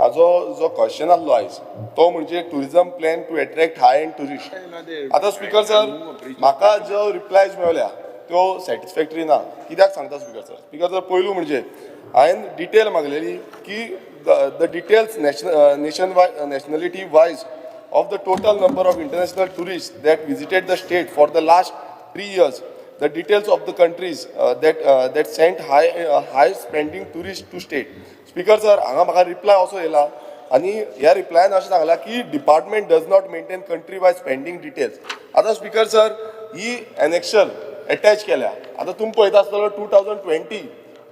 म्हाजो जो क्वेश्चन आसलो आयज तो म्हणजे tourism plan to attract high end tourist. आतां स्पीकर सर, म्हाका ज्यो रिप्लायज मेवल्या त्यो सॅटिस्फॅक्टरी ना. कित्याक सांगता स्पीकर सर? स्पीकर सर, पयलू म्हणजे हांवें डिटेल मागलेली की the details nation nationality wise of the total number of international tourists that visited the state for the last 3 years, the details of the countries that sent high spending tourists to state. Speaker sir, हांगा म्हाका reply असो येयला आनी ह्या रिप्लायान अशें सांगलां की department does not maintain country wise spending details. आतां स्पीकर सर, ही एनेक्शर एटॅच केल्या. आतां तुमी पळयता आसतलो, 2020,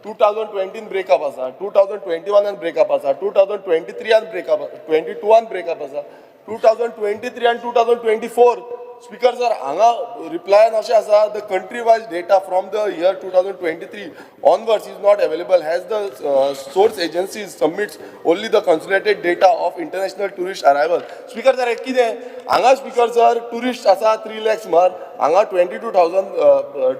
2020न ब्रेकअप आसा, 2021न ब्रेकअप आसा, 2023न ब्रेकअप, 22न ब्रेकअप आसा, 2023 आनी 2024. स्पीकर सर, हांगा रिप्लायान अशें आसा, the country wise data from the year 2023 onwards is not available as the source agencies submits only the consolidated data of international tourist arrival. Speaker sir, हें कितें? हांगा speaker sir, tourist आसा 3 लॅक्स सुमार. हांगा 22,000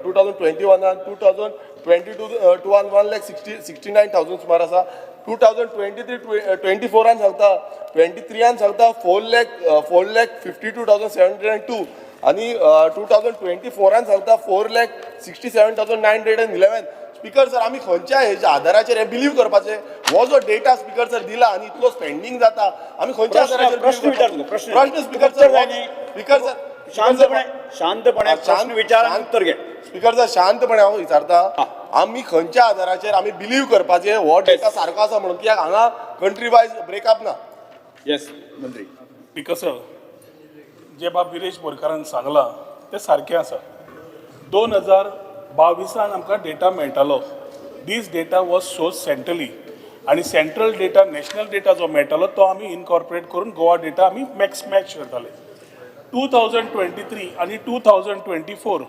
2021न, 2022 टुवान 1 lakh 69,000 सुमार आसा. 2023 24न सांगता, 23न सांगता 4,52,702 आनी 2024न सांगता 4,67,911. Speaker sir, आमी खंयच्या हेच्या आधाराचेर हें बिलीव करपाचें? हो जो डेटा स्पीकर सर दिला आनी इतलो स्पेंडींग जाता, आमी खंयच्या आधाराचेर प्रश्न believe विचार करपाचें? तुका, प्रश्न. प्रश्न स्पीकर उत्तर सर. जाय न्ही? Speaker sir. शांतपणे, शांतपणे प्रश्न विचार आणि उत्तर घे. स्पीकर सर, शांतपणे हांव विचारता, आमी खंयच्या आधाराचेर आमी बिलीव करपाचें हो डेटा सारको आसा म्हणून? कित्याक हांगा कंट्री वायज ब्रेकअप ना. येस, मंत्री. स्पीकर सर, जे बाब विरेश बोरकारान सांगलां तें सारकें आसा. 2022न आमकां डेटा मेळटालो. This data was sourced centrally आनी सेंट्रल डेटा, नॅशनल डेटा जो मेळटालो तो आमी इनकॉर्पोरेट करून गोवा डेटा आमी मॅक्स मॅच करताले. 2023 आनी 2024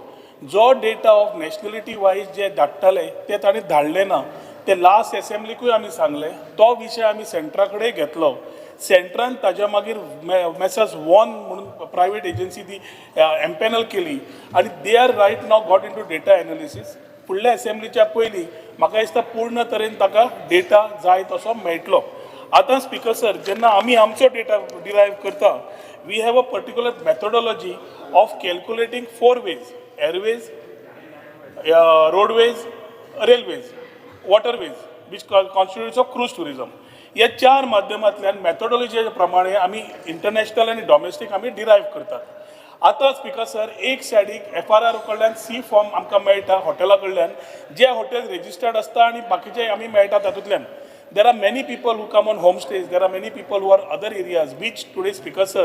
जो डेटा ऑफ नॅशनलिटी वायज जे धाडटाले ते तांणी धाडले ना. ते लास्ट एसेंब्लीकूय आमी सांगले. तो विशय आमी सेंट्रा कडेन घेतलो. सेंट्रान ताज्या मागीर मेसर्स वॉन म्हणून प्रायवेट एजन्सी ती एम्पॅनल केली आनी they are right now got into data analysis. फुडल्या एसेंब्लीच्या पयलीं म्हाका दिसता पूर्ण तरेन ताका डेटा जाय तसो मेळटलो. आतां स्पीकर सर, जेन्ना आमी आमचो डेटा डिरायव करता, we have a particular methodology of calculating four ways: airways, roadways, railways, waterways, which constitutes of cruise tourism. या चार माध्यमांतल्यान मेथोडॉलॉजीच्या प्रमाणे आमी इंटरनॅशनल आनी डॉमेस्टीक आमी डिरायव करतात. आतां स्पीकर सर, एक सायडीक एफआरआर कडल्यान सी फॉर्म आमकां मेळटा हॉटेला कडल्यान, जे हॉटेल रजिस्टर्ड आसता आनी बाकीचे आमी मेळटा तातूंतल्यान. There are many people who come on home stays, there are many people who are other areas, which today, Speaker sir,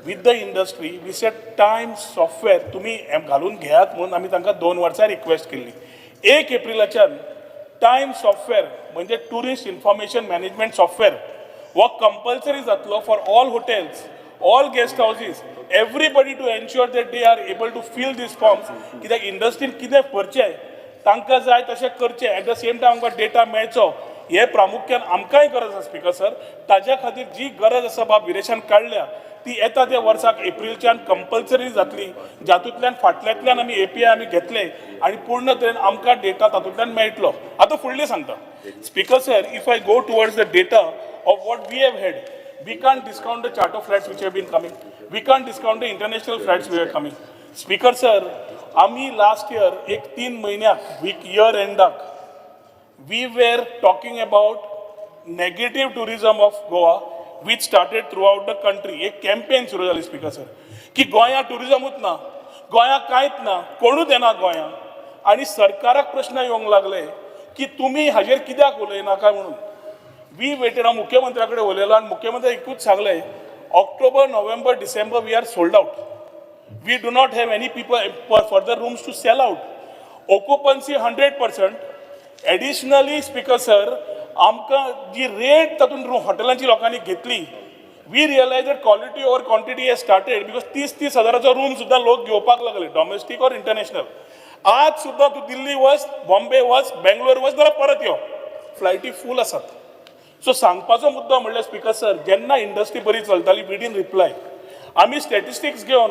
with the industry we set time software तुमी घालून घेयात म्हणून आमी तांकां 2 वर्सां रिक्वेस्ट केल्ली. 1 एप्रिलाच्यान टायम सॉफ्टवेअर म्हणजे tourist information management software हो कंपल्सरी जातलो for all hotels, all guest houses, everybody, to ensure that they are able to fill these forms. कित्याक इंडस्ट्रीन कितें करचें, तांकां जाय तशें करचें, एट the same time आमकां डेटा मेळचो हे प्रामुख्यान आमकांय गरज आसा. स्पीकर सर, ताज्या खातीर जी गरज आसा बाब विरेशान काडल्या, ती येता त्या वर्साक एप्रिलच्यान कंपल्सरी जातली, जातूंतल्यान फाटल्यांतल्यान आमी एपीआय आमी घेतले आनी पूर्ण तरेन आमकां डेटा तातूंतल्यान मेळटलो. आतां फुडलें सांगता speaker sir, if I go towards the data of what we have had, we can't discount the charter flights which have been coming. We can't discount the international flights which are coming. Speaker sir, आमी last year एक 3 म्हयन्याक week year एंडाक we were talking about negative tourism of Goa, which started throughout the country. एक campaign सुरू जाली speaker sir, की गोंया टुरिजमूच ना, गोंया कांयच ना, कोणूच येना गोंया. आनी सरकाराक प्रश्न येवंक लागले की तुमी हाजेर कित्याक उलयना काय म्हणून. We waited. हांव मुख्यमंत्र्या कडेन उलयलो आनी मुख्यमंत्री एकूच सांगलें, October, November, December we are sold out. We do not have any people further rooms to sell out. Occupancy 100%. Additionally, Speaker sir, आमकां जी रेट तातूंत हॉटेलांची लोकांनी घेतली, we realize that quality over quantity has started, because 30-30 हजाराचो room सुद्दां लोक घेवपाक लागले, डॉमेस्टीक ऑर इंटरनॅशनल. आज सुद्दां तूं दिल्ली वच, बॉम्बे वच, बेंगलोर वच, जाल्यार परत यो, फ्लायटी फूल आसात. सो सांगपाचो मुद्दो म्हणल्यार स्पीकर सर, जेन्ना इंडस्ट्री बरी चलताली, we didn't reply. आमी स्टॅटिस्टिक्स घेवन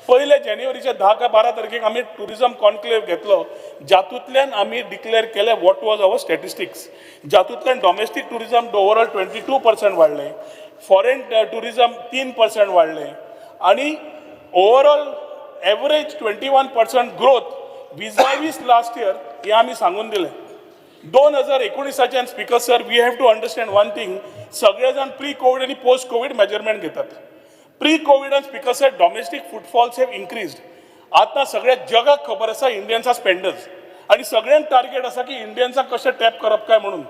पयले जानेवारीच्या 10 काय 12 तारखेक आमी टुरिझम कॉन्क्लेव घेतलो, जातूंतल्यान आमी डिक्लेअर केले what was our statistics, जातूंतल्यान domestic tourism overall 22% वाडलें, फॉरेन टुरिझम 3% वाडलें आनी overall average 21% growth vis-a-vis last year हें आमी सांगून दिलें. 2019आच्यान, speaker sir, we have to understand one thing. सगळे जाण प्री कोवीड आनी पोस्ट कोवीड मेजरमेंट घेतात. प्री कोविडान, speaker sir, domestic footfalls have increased. आतां सगळ्या जगाक खबर आसा इंडियन्स are spenders आनी सगळ्यांक टार्गेट आसा की इंडियन्साक कशें टॅप करप काय म्हणून.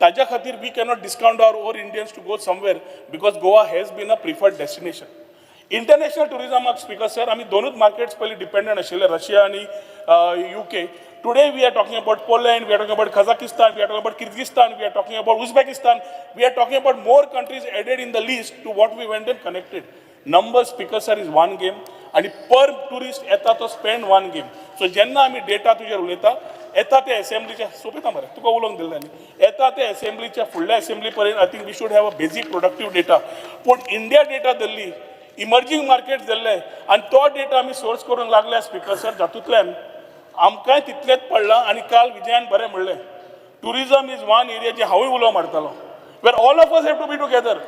ताज्या खातीर we cannot discount our or Indians to go somewhere because Goa has been a preferred destination. International टुरिझमाक, speaker sir, आमी दोनूच मार्केट्स पयलीं डिपेंडंट आशिल्ले, रशिया आनी UK. Today we are talking about Poland, we are talking about Kazakhstan, we are talking about Kyrgyzstan, we are talking about Uzbekistan, we are talking about more countries added in the list to what we went and connected. Number, speaker sir, is one game आनी पर tourist येता तो spend one game. So जेन्ना आमी data तुजेर उलयता, येता ते एसेंब्लीच्या, सोंपयता मरे, तुका उलोवंक दिल्लें न्ही, येता ते एसेंब्लीच्या, फुडल्या एसेंब्ली पर्यंत I think we should have a basic productive data. पूण इंडिया डेटा धरली, इमर्जींग मार्केट धरले आनी तो डेटा आमी सोर्स करूंक लागले, स्पिकर सर, जातूंतल्यान आमकांय तितलेंच पडलां. आनी काल विजयान बरें म्हणलें, tourism is one area जे हांवूय उलो मारतालो, where all of us have to be together.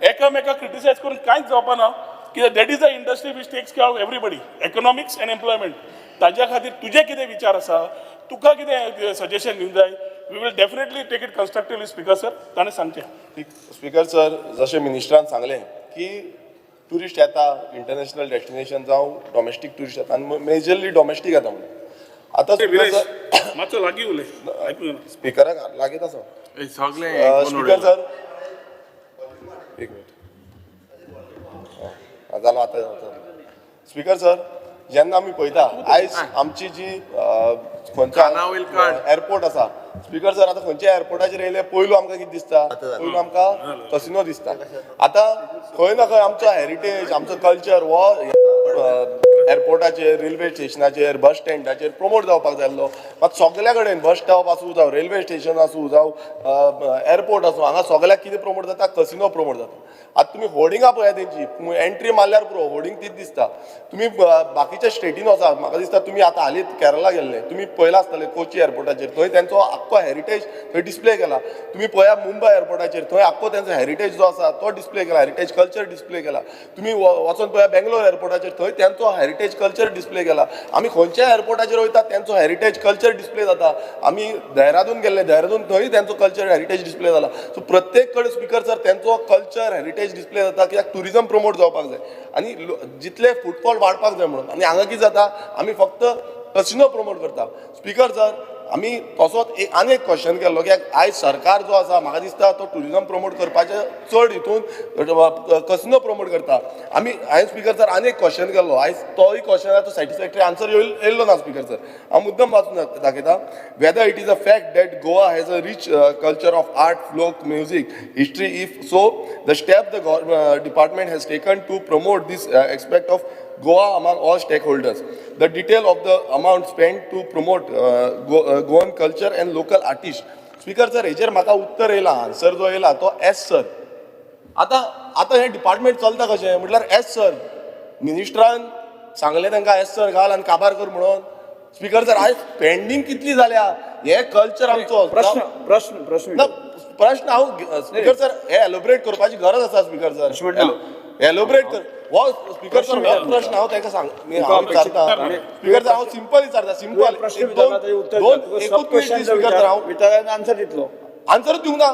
एकामेकाक क्रिटिसायज करून कांयच जावपा ना, कित्याक that is a industry which takes care of everybody, economics and employment. ताज्या खातीर तुजे कितें विचार आसा, तुका कितें सजेशन दिवंक जाय, we will definitely take it constructively, speaker sir. ताणें सांगचें. स्पीकर सर, जशें मिनिस्टरान सांगलें की ट्युरिस्ट येता, इंटरनॅशनल डेस्टिनेशन जावं डॉमेस्टीक ट्युरिस्ट येता आनी मेजरली डॉमेस्टीक येता म्हणून. आतां स्पीकर सर, मातसो लागीं उलय, आयकूंक येना. स्पिकराक लागींच आसा. सगळे स्पीकर सर, एक मिनिट. हा, जालो आतां जालो. स्पीकर सर, जेन्ना आमी पळयता आयज आमची जी कानावयल खंयचो काड. एअरपोर्ट आसा, स्पीकर सर, आतां खंयच्या एअरपोर्टाचेर येयले, पयलू आमकां कितें दिसता? पयलू आमकां कसिनो दिसता. आतां खंय ना खंय आमचो हेरिटेज, आमचो कल्चर हो एअरपोर्टाचेर, रेल्वे स्टेशनाचेर, बस स्टँडाचेर प्रमोट जावपाक जाय आसलो. मात सगल्या कडेन, बस स्टॉप आसूं जावं रेल्वे स्टेशन आसूं जावं एअरपोर्ट आसूं, हांगा सगल्याक कितें प्रमोट जाता? कसिनो प्रमोट जाता. आतां तुमी होर्डिंगां पळया तेंची, एंट्री मारल्यार पुरो, होर्डिंग तीच दिसता. तुमी बाकीच्या स्टेटीन वचा, म्हाका दिसता तुमी आतां हालींच केरला गेल्ले, तुमी पळयलां आसतलें कोची एअरपोर्टाचेर, थंय तेंचो आख्खो हेरिटेज थंय डिस्प्ले केला. तुमी पळया मुंबय एअरपोर्टाचेर, थंय आख्खो तेंचो हेरिटेज जो आसा तो डिस्प्ले केला, हेरिटेज कल्चर डिस्प्ले केला. तुमी वचोन पळया बेंगलोर एअरपोर्टाचेर, थंय तेंचो हेरिटेज कल्चर डिस्प्ले केला. आमी खंयच्याय एअरपोर्टाचेर वयता, तेंचो हेरिटेज कल्चर डिस्प्ले जाता. आमी देहरादून गेल्ले, देहरादून थंय तेंचो कल्चर हेरिटेज डिस्प्ले जाला. सो प्रत्येक कडेन, स्पिकर सर, तेंचो कल्चर हेरिटेज डिस्प्ले जाता, कित्याक ट्युरिजम प्रमोट जावपाक जाय आनी जितले फुटफॉल वाडपाक जाय म्हणून. आनी हांगा कितें जाता, आमी फक्त कसिनो प्रमोट करता. स्पिकर सर, आमी तसोच एक आनी एक क्वेश्चन केल्लो की आयज सरकार जो आसा, म्हाका दिसता तो ट्युरिजम प्रमोट करपाचे चड हितून कसिनो प्रमोट करता. आमी, हांवें, स्पिकर सर, आनी एक क्वेश्चन केल्लो. आयज तोय क्वेश्चनाचो सॅटिस्फॅक्टरी आन्सर येयल्लो ना. स्पिकर सर, हांव मुद्दम वाचून दाखयता. Whether it is a fact that Goa has a rich culture of art, folk, music, history? If so, the step the department has taken to promote this aspect of Goa among all stakeholders. The detail of the amount spent to promote Goan culture and local artists. Speaker sir, हेजेर म्हाका उत्तर येयला, answer जो येयला तो येस sir. आतां आतां हें डिपार्टमेंट चलता कशें? म्हटल्यार येस सर, मिनिस्टरान सांगलें तांकां, येस सर घाल आनी काबार कर म्हणून. स्पीकर सर, आयज स्पेंडींग कितली जाल्या हे कल्चर आमचो प्रश्न, प्रश्न, प्रश्न. ना, प्रश्न हांव, स्पीकर सर, हे एलोबरेट करपाची गरज आसा, स्पीकर सर. म्हणटा. एलोबरेट कर हो, स्पीकर सर, हो प्रश्न हांव ताका सांग, हांव विचारता, स्पीकर सर, हांव सिंपल विचारता, सिंपल. प्रश्न विचारला ताजें उत्तर. दोन एकूच मिनिट, स्पीकर सर, हांव विचारान आन्सर दितलो. आन्सर दिवंक ना,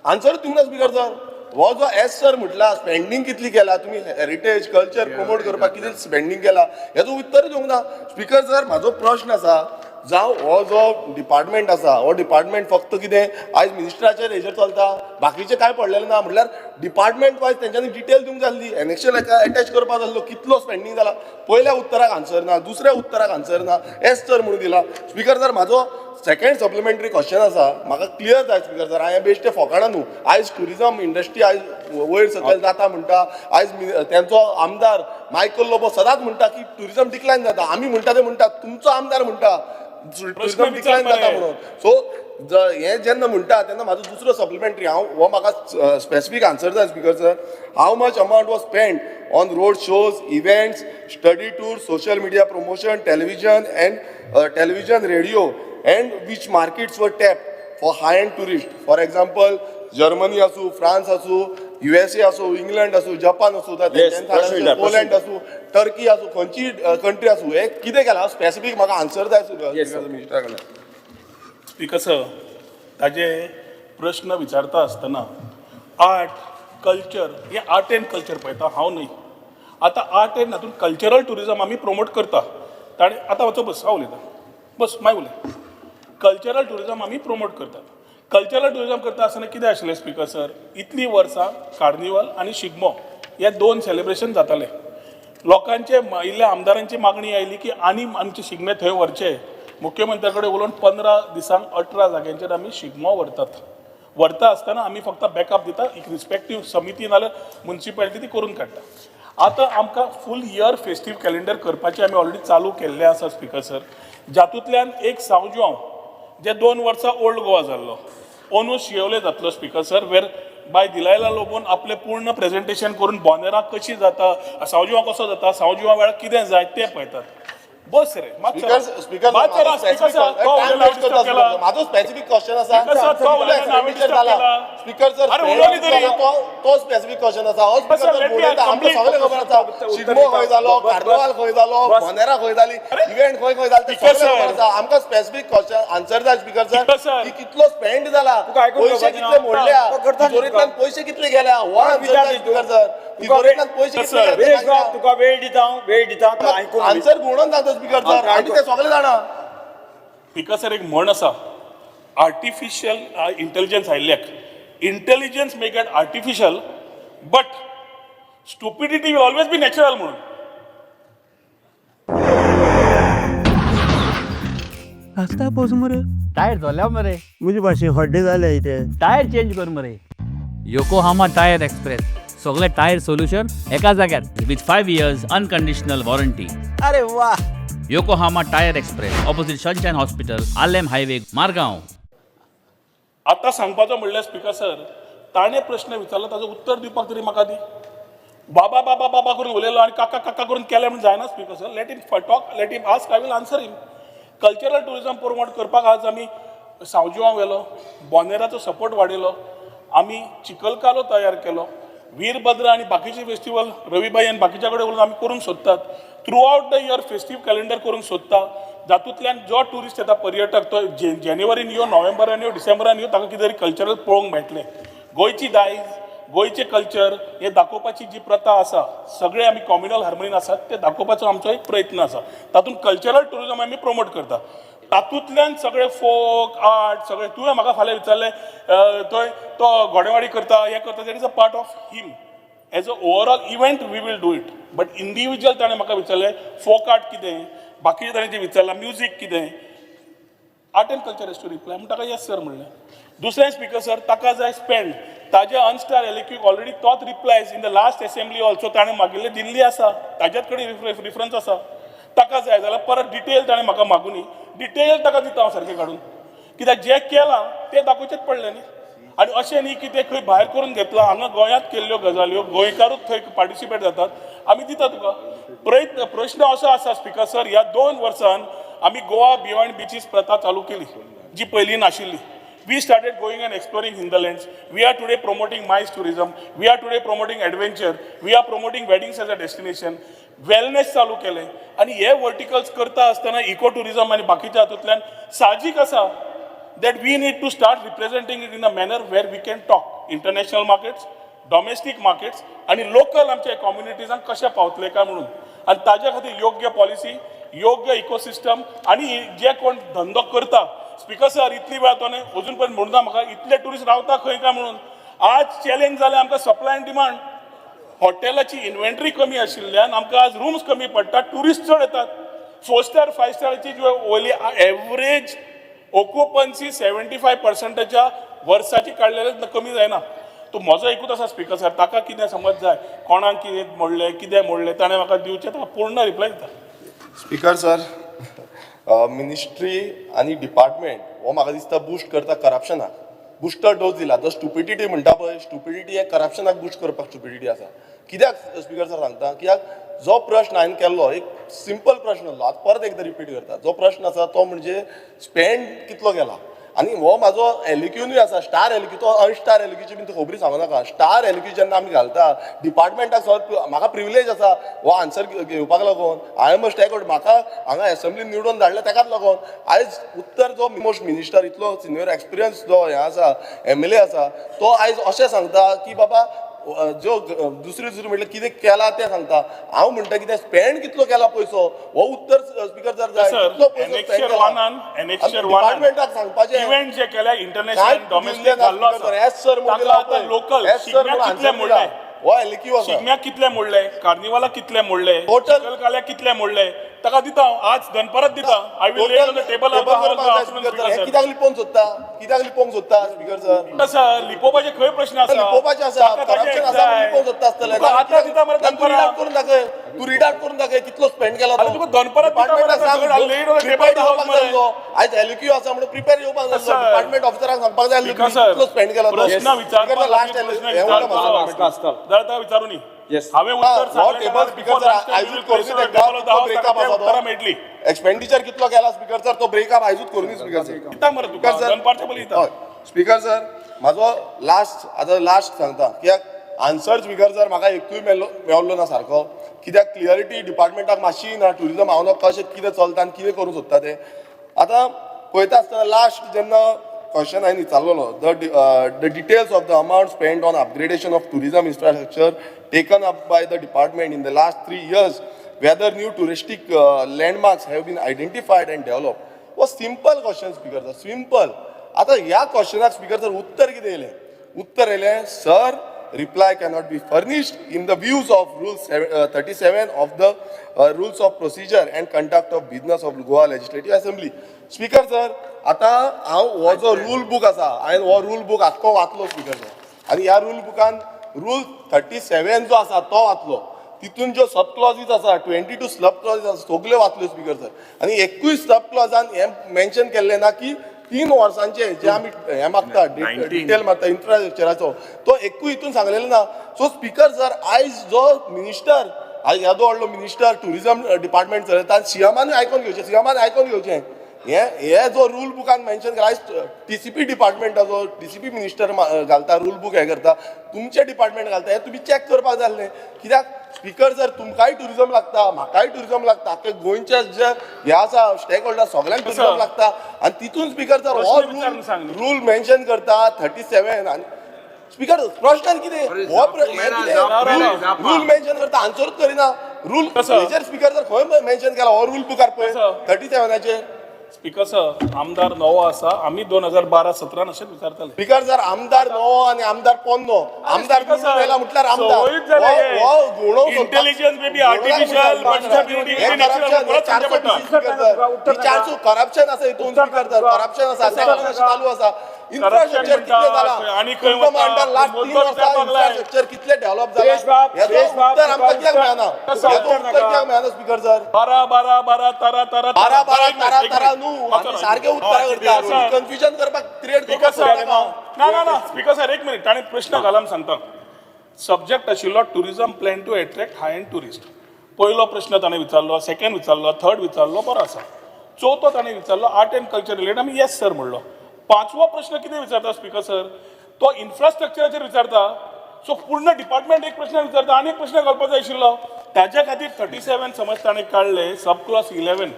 आन्सर दिवंक ना. स्पीकर सर, हो जो येस सर म्हटला, स्पेंडींग कितली केला तुमी, हेरिटेज कल्चर प्रमोट करपाक कितें स्पेंडींग केला, हेजो उत्तर दिवंक ना. स्पीकर सर, म्हाजो प्रश्न आसा, जावं हो जो डिपार्टमेंट आसा, हो डिपार्टमेंट फक्त कितें आयज मिनिस्टराचेर हेजेर चलता, बाकीचें कांय पडलेलें ना? म्हटल्यार डिपार्टमेंट वायज तेंच्यांनी डिटेल दिवंक जाय आसली, एनेक्शर एटॅच करपा जाय आसलो, कितलो स्पेंडींग जाला. पयल्या उत्तराक आन्सर ना, दुसऱ्या उत्तराक आन्सर ना, येस सर म्हणून दिला. स्पीकर सर, म्हाजो सेकंड सप्लिमेंटरी क्वेश्चन आसा, म्हाका क्लियर जाय. स्पीकर सर, हांवें बेश्टें फोकाणां न्हू. आयज ट्युरिजम इंडस्ट्री आयज वयर सकयल जाता म्हणटा. आयज तेंचो आमदार मायकल लोबो सदांच म्हणटा की ट्युरिजम डिक्लायन जाता. आमी म्हणटा ते म्हणटा, तुमचो आमदार म्हणटा. टुरिझम डिक्लायन जाता म्हणून. सो हें जेन्ना म्हणटा तेन्ना म्हाजो दुसरो सप्लिमेंटरी, हांव हो म्हाका स्पेसिफीक आन्सर जाय speaker sir. How much amount was spend on road shows, events, study tour, social media promotion, television and television, radio, and which markets were tap for high end tourist? For example, Germany आसूं, France आसूं, USA आसूं, England आसूं, Japan आसूं, प्रश्न विचार, प्रश्न. Poland आसूं, Turkey आसूं, खंयची कंट्री आसूं, हें कितें केलां स्पेसिफीक म्हाका आन्सर जाय Yes, sir. मिनिस्टरा कडल्यान. स्पीकर सर, ताजे प्रश्न विचारता आसतना आर्ट कल्चर हे आर्ट एंड कल्चर पळयता हांव न्हय. आतां आर्ट एंड हातूंत कल्चरल ट्युरिजम आमी प्रमोट करता. ताणें आतां वचो, बस हांव उलयतां, बस मागीर उलय. कल्चरल ट्युरिजम आमी प्रमोट करतात. कल्चरल ट्युरिजम करता आसतना कितें आशिल्लें स्पीकर सर, इतलीं वर्सां कार्निवल आनी शिगमो हे दोन सेलिब्रेशन जाताले. लोकांचे, इल्ल्या आमदारांची मागणी आयली की आनी आमचे शिगमे थंय व्हरचे. मुख्यमंत्र्या कडेन उलोवन 15 दिसांक 18 जाग्यांचेर आमी शिगमो व्हरतात. व्हरता आसतना आमी फक्त बॅकअप दिता, एक रिस्पेक्टीव समिती नाल्यार मुन्सिपेलिटी ती करून काडटा. आतां आमकां फूल इयर फेस्टीव कॅलेंडर करपाचें आमी ऑलरेडी चालू केल्लें आसा स्पीकर सर, जातूंतल्यान एक सांव जुआंव जे 2 वर्सां ओल्ड गोवा जाल्लो, अंदू शिवोले जातलो स्पीकर सर, वेर बाय दिलायला लोबोन आपलें पूर्ण प्रेजेंटेशन करून बोंदेरा कशी जाता, सांव जुआंव कसो जाता, सांव जुआंव वेळार कितें जाय तें पळयतात. बस रे. स्पीकर, स्पीकर, म्हाजो स्पेसिफीक क्वेश्चन आसा. Speaker sir, तो उलयला, हांवें disturb केला. स्पीकर सर, अरे, उलोवनी तरी. तो स्पेसिफीक क्वेश्चन आसा हो. Sir, speaker let me उलयता, आमकां complete. सगळें खबर आसा, शिगमो खंय जालो, कार्निवाल खंय जालो, बस. बोंदेरा खंय जाली, इव्हेंट खंय खंय जाले ते Speaker सगळें खबर sir. आसा. आमकां स्पेसिफीक क्वेश्चन आन्सर जाय स्पीकर सर, Speaker sir. की कितलो स्पेंड जाला, तुका आयकून पयशे घेवपाचें कितले ना. मोडल्या, तो करता न्ही तिजोरेंतल्यान तुका. पयशे कितले गेल्या, हो आन्सर विचार जाय न्ही तूं. Speaker sir. तिजोरेंतल्यान पयशे Sir, कितले वेळ गेले. तुका वेळ दिता हांव, वेळ दिता तो आयकून. आन्सर म्हणून सांगता स्पीकर सर, आनी ते सगळे जाणा. स्पीकर सर, एक म्हण आसा, आर्टिफिशियल इंटेलिजन्स आयिल्ल्याक intelligence may get artificial but stupidity will always be natural म्हणून. आसता पोस मरे. टायर जोल्या मरे. म्हजे भाशेन हड्डे जाले इथे. टायर चेंज कर मरे. योकोहामा टायर एक्सप्रेस, सगळे टायर सोल्युशन एका जाग्यार with 5 years unconditional warranty. अरे वा. Yokohama tyre express, opposite Sunshine hospital, Arlem highway, Margao. आतां सांगपाचो म्हणल्यार स्पीकर सर, ताणें प्रश्न विचारलो ताजो उत्तर दिवपाक तरी म्हाका दी. बाबा बाबा बाबा करून उलयलो आनी काका काका करून केलें म्हूण जायना speaker sir. Let him talk, let him ask, I will answer him. Cultural tourism promote करपाक आज आमी सांवजुआंव व्हेलो, बोनेराचो सपोर्ट वाडयलो, आमी चिखलकालो तयार केलो, वीरभद्र आनी बाकीचे फेस्टिवल रविबाई आनी बाकीच्या कडेन उलोवन आमी करूंक सोदतात. Throughout the year festive calendar करूंक सोदता, जातूंतल्यान जो ट्युरिस्ट येता, पर्यटक, तो जानेवारीन यो, नोव्हेंबरान यो, डिसेंबरान यो, ताका कितें तरी कल्चरल पळोवंक मेळटलें. गोंयची दायज, गोंयचें कल्चर हें दाखोवपाची जी प्रथा आसा, सगळे आमी कॉम्युनल हार्मोनीन आसात ते दाखोवपाचो आमचो एक प्रयत्न आसा. तातूंत कल्चरल ट्युरिजम आमी प्रमोट करता. तातूंतल्यान सगळे फोक आर्ट सगळे. तुवें म्हाका फाल्यां विचारलें, थंय तो घोडेवाडी करता, हें करता, that is a part of him. As a overall event we will do it, but individual ताणें म्हाका विचारलें फोक आर्ट कितें, बाकीचें ताणें जें विचारलां म्युजीक कितें, art and culture has to reply म्हूण ताका येस सर म्हणलें. दुसरें स्पीकर सर, ताका जाय स्पेंड ताजे अनस्टार एलिक्यूक ऑलरेडी तोच replies in the last assembly also ताणें मागिल्ले दिल्ली आसा, ताज्याच कडेन रिफरन्स आसा. ताका जाय जाल्यार परत डिटेल ताणें म्हाका मागुनी, डिटेल ताका दिता हांव सारकें काडून, कित्याक जें केलां तें दाखोवचेंच पडलें न्ही. आनी अशें न्ही की तें खंय भायर करून घेतलां, हांगा गोंयांत केल्ल्यो गजाल्यो, गोंयकारूच थंय पार्टिसिपेट जातात. आमी दिता तुका प्रयत्न. प्रश्न असो आसा स्पीकर सर, ह्या 2 वर्सान आमी गोवा बियॉन्ड बिचीस प्रथा चालू केली जी पयलीं नाशिल्ली. We started going and exploring hinterlands. We are today promoting MICE tourism. We are today promoting adventure. We are promoting weddings as a destination. Wellness चालू केलें आनी हे वर्टिकल्स करता आसतना इको टुरिझम आनी बाकीच्या हातूंतल्यान साहजीक आसा that we need to start representing it in a manner where we can talk international markets, domestic markets आणि लोकल आमच्या कम्युनिटीजांक कशें पावतले काय म्हणून. आनी ताज्या खातीर योग्य पॉलिसी, योग्य इकोसिस्टम आनी जे कोण धंदो करता. स्पीकर सर, इतली वेळ तो अजून पर्यंत म्हणून म्हाका इतले ट्युरिस्ट रावता खंय काय म्हणून. आज चॅलेंज जालें आमकां सप्लाय आनी डिमांड. हॉटेलाची इन्व्हेंटरी कमी आशिल्ल्यान आमकां आज रुम्स कमी पडटात, ट्युरिस्ट चड येतात. फोर स्टार, फायव स्टाराची जी वयली एवरेज ऑक्युपन्सी 75 पर्संटाच्या वर्साची काडलेले कमी जायना. तूं म्हजो एकूच आसा स्पीकर सर, ताका कितें समज जाय, कोणाक कितें मोडलें, कितें मोडलें, ताणें म्हाका दिवचें, ताका पूर्ण रिप्लाय दिता. Speaker sir, मिनिस्ट्री आनी डिपार्टमेंट हो म्हाका दिसता बुस्ट करता करप्शनाक. बुस्टर डोस दिला. जो स्टुपिडिटी म्हणटा पळय, स्टुपिडिटी हे करप्शनाक बुस्ट करपाक स्टुपिडिटी आसा. कित्याक स्पीकर सर सांगता, कित्याक जो प्रश्न हांवें केल्लो, एक सिंपल प्रश्न आसलो, आतां परत एकदां रिपीट करता. जो प्रश्न आसा तो म्हणजे स्पेंड कितलो केला, आनी हो म्हाजो एलक्यूनूय आसा, स्टार एलक्यू, तो अनस्टार एलक्यूची बीन खबरी सांगू नाका. स्टार एलक्यू जेन्ना आमी घालता डिपार्टमेंटाक, सर म्हाका प्रिविलेज आसा हो आन्सर घेवपाक लागून. I am a stake, म्हाका हांगा एसेंब्लीन निवडून धाडला तेकाच लागून. आयज उत्तर जो मोस्ट मिनिस्टर इतलो सिनियर एक्सपिरियन्स जो हें आसा, एमएलए आसा, तो आयज अशें सांगता की बाबा ज्यो दुसरी दुसरी म्हटल्यार कितें केलां तें सांगता. हांव म्हणटा कितें स्पेंड कितलो केला पयसो, हो उत्तर स्पीकर सर जाय. सर, कितलो पयसो एनेक्शर स्पेंड वनान, केला एनेक्शर वनान डिपार्टमेंटाक सांगपाचें. इव्हेंट जे केल्या काय इंटरनॅशनल डॉमेस्टीक घाल्लो आसा. एस सर म्हणून ताका आतां लोकल एस सर शिगम्याक म्हणून कितले आन्सर मोडले, दिला. हो एलक्यू आसा. शिगम्याक कितले मोडले, कार्निवालाक कितले मोडले, Total- चिखलकाल्याक कितले मोडले, ताका दिता हांव, आज दनपारात दिता. I will lay on the table. हे कित्याक लिपोवंक सोदता, कित्याक लिपोवंक सोदता स्पीकर सर? सर, लिपोवपाचे खंय प्रश्न आसा? लिपोवपाचें आसा, ताका ताजें करप्शन आसा म्हणून जाय. लिपोवंक सोदता आसतलें. तुका आतां दिता मरे तूं दनपारां. रिड आउट करून दाखय, तूं रिड आउट करून दाखय कितलो स्पेंड केला. अरे तुका दनपारां दिता मरे, डिपार्टमेंटाक सगळं laid on the table prepare house येवपाक मरे. जाय आसलो. आयज एलक्यू आसा म्हणून प्रिपेर येवपाक जाय आसलो. सर. डिपार्टमेंट ऑफिसराक सांगपाक जाय आसलें स्पीकर सर, कितलो स्पेंड केला तो. प्रश्न विचारपाक लास्ट प्रश्न हें उरला विचारपाक. म्हाका. जाल्यार ताका विचारूनी. Yes. हांवें उत्तर हो सांगलें. टेबल स्पीकर सर आयजूच करूनी ताका, कितलो ब्रेकअप आसा उत्तरां तो, मेळटली. एक्सपेंडिचर कितलो केला स्पीकर सर, तो ब्रेकअप आयजूच करूनी स्पीकर सर. दिता मरे तुका स्पीकर सर, दनपारच्या पयलीं दिता. हय स्पीकर सर, म्हाजो लास्ट, आतां लास्ट सांगता, कित्याक आन्सर स्पीकर सर म्हाका एकूय मेळ्ळो मेळ्ळो ना सारको, कित्याक क्लियरिटी डिपार्टमेंटाक मातशी ना. ट्युरिजम हांव ना कशें कितें चलता आनी कितें करूंक सोदता तें आतां पळयता आसतना लास्ट जेन्ना क्वेश्चन हांवें विचारलेलो, the details of the amount spend on upgradation of tourism infrastructure taken up by the department in the last 3 years, whether new touristic landmarks have been identified and developed. हो simple question speaker sir, simple. आतां ह्या क्वेश्चनाक speaker sir उत्तर कितें येयलें? उत्तर येयलें, sir, reply cannot be furnished in the views of rule 37 of the rules of procedure and conduct of business of Goa Legislative Assembly. Speaker sir, आतां हांव हो जो रूल बूक आसा, हांवें हो रूल बूक आख्खो वाचलो स्पीकर सर, आनी ह्या रूल बुकान रूल 37 जो आसा तो वाचलो. तितून ज्यो सब क्लॉजीस आसा, 22 सब क्लॉजीस आसा, सगल्यो वाचल्यो स्पीकर सर, आनी एकूय सब क्लॉजान हें मेन्शन केल्लें ना की 3 वर्सांचे जे आमी हें मागता, डिटेल मागता इन्फ्रास्ट्रक्चराचो, तो एकूय हितून सांगलेलो ना. सो स्पीकर सर, आयज जो मिनिस्टर, आयज येदो व्हडलो मिनिस्टर ट्युरिजम डिपार्टमेंट चलयता, सीएमानूय आयकोन घेवचें, सीएमान आयकोन घेवचें हे हे जो रूल बुकान मेन्शन केला. आयज टीसीपी डिपार्टमेंटाचो टीसीपी मिनिस्टर घालता रूल बूक, हें करता, तुमचें डिपार्टमेंट घालता, हें तुमी चॅक करपाक जाय आसलें. कित्याक स्पीकर सर, तुमकांय ट्युरिजम लागता, म्हाकाय ट्युरिजम लागता, आख्खे गोंयचे जे हे आसा स्टेक होल्डर सगळ्यांक ट्युरिजम लागता. आनी तितून स्पीकर सर हो प्रश्न विचारून सांग रूल न्ही. रूल मेन्शन करता 37. आनी स्पीकर प्रश्न कितें हो, हें कितें रूल मेन्शन करता, आन्सरूच करिना रूल कसो? हेजेर. स्पीकर सर, खंय मेन्शन केला हो रूल बुकार पळय कसो? 37चेर? स्पीकर सर, आमदार नवो आसा. आमी 2012-17 अशेंच विचारताले. स्पीकर सर, आमदार नवो आनी आमदार पोन्नो, आमदार स्पीकर निवडून आयला म्हटल्यार आमदार संवयूच जाल्या हे. हो गुणोवंक सोदता. Intelligence may be artificial, but stability हे may be natural. Corruption, हे परत सांगचें 400 पडटा. स्पीकर सर, ही 400 करप्शन आसा हितून स्पीकर सर, करप्शन आसा, ताका लागून अशें चालू आसा. इन्फ्रास्ट्रक्चर कितलें म्हणटा, जाला आनी खंय तुमकां वता, म्हणटा लास्ट 3 मुद्दो वर्सां विचारपाक लाय. इन्फ्रास्ट्रक्चर कितलें डेव्हलप जाला, सुरेश बाब, हेचो सुरेश बाब, उत्तर आमकां कित्याक तुका मेळना? उत्तर हेचो नाका. उत्तर कित्याक मेळना स्पीकर सर? बारा बारा बारा तारा तारा बारा बारा एक मिनिट, तारा एक तारा मिनिट. न्हू, वाचो आमी ना. सारके उत्तरां करता. सर. कन्फ्युजन करपाक क्रिएट स्पीकर करपाक सर, सोदता. ना ना ना, स्पीकर सर, एक मिनिट. ताणें प्रश्न घाला म्हूण सांगता. सब्जेक्ट आशिल्लो tourism plan to attract high end tourist. पयलो प्रश्न ताणें विचारलो, सेकंड विचारलो, थर्ड विचारलो, बरो आसा. चवथो ताणें विचारलो आर्ट एंड कल्चर रिलेटेड, आमी येस सर म्हणलो. पांचवो प्रश्न कितें विचारता स्पीकर सर? तो इन्फ्रास्ट्रक्चराचेर विचारता. सो पूर्ण डिपार्टमेंट एक प्रश्न विचारता आनी एक प्रश्न घालपाक जाय आशिल्लो. ताज्या खातीर 37 समज ताणें काडले, सब clause 11,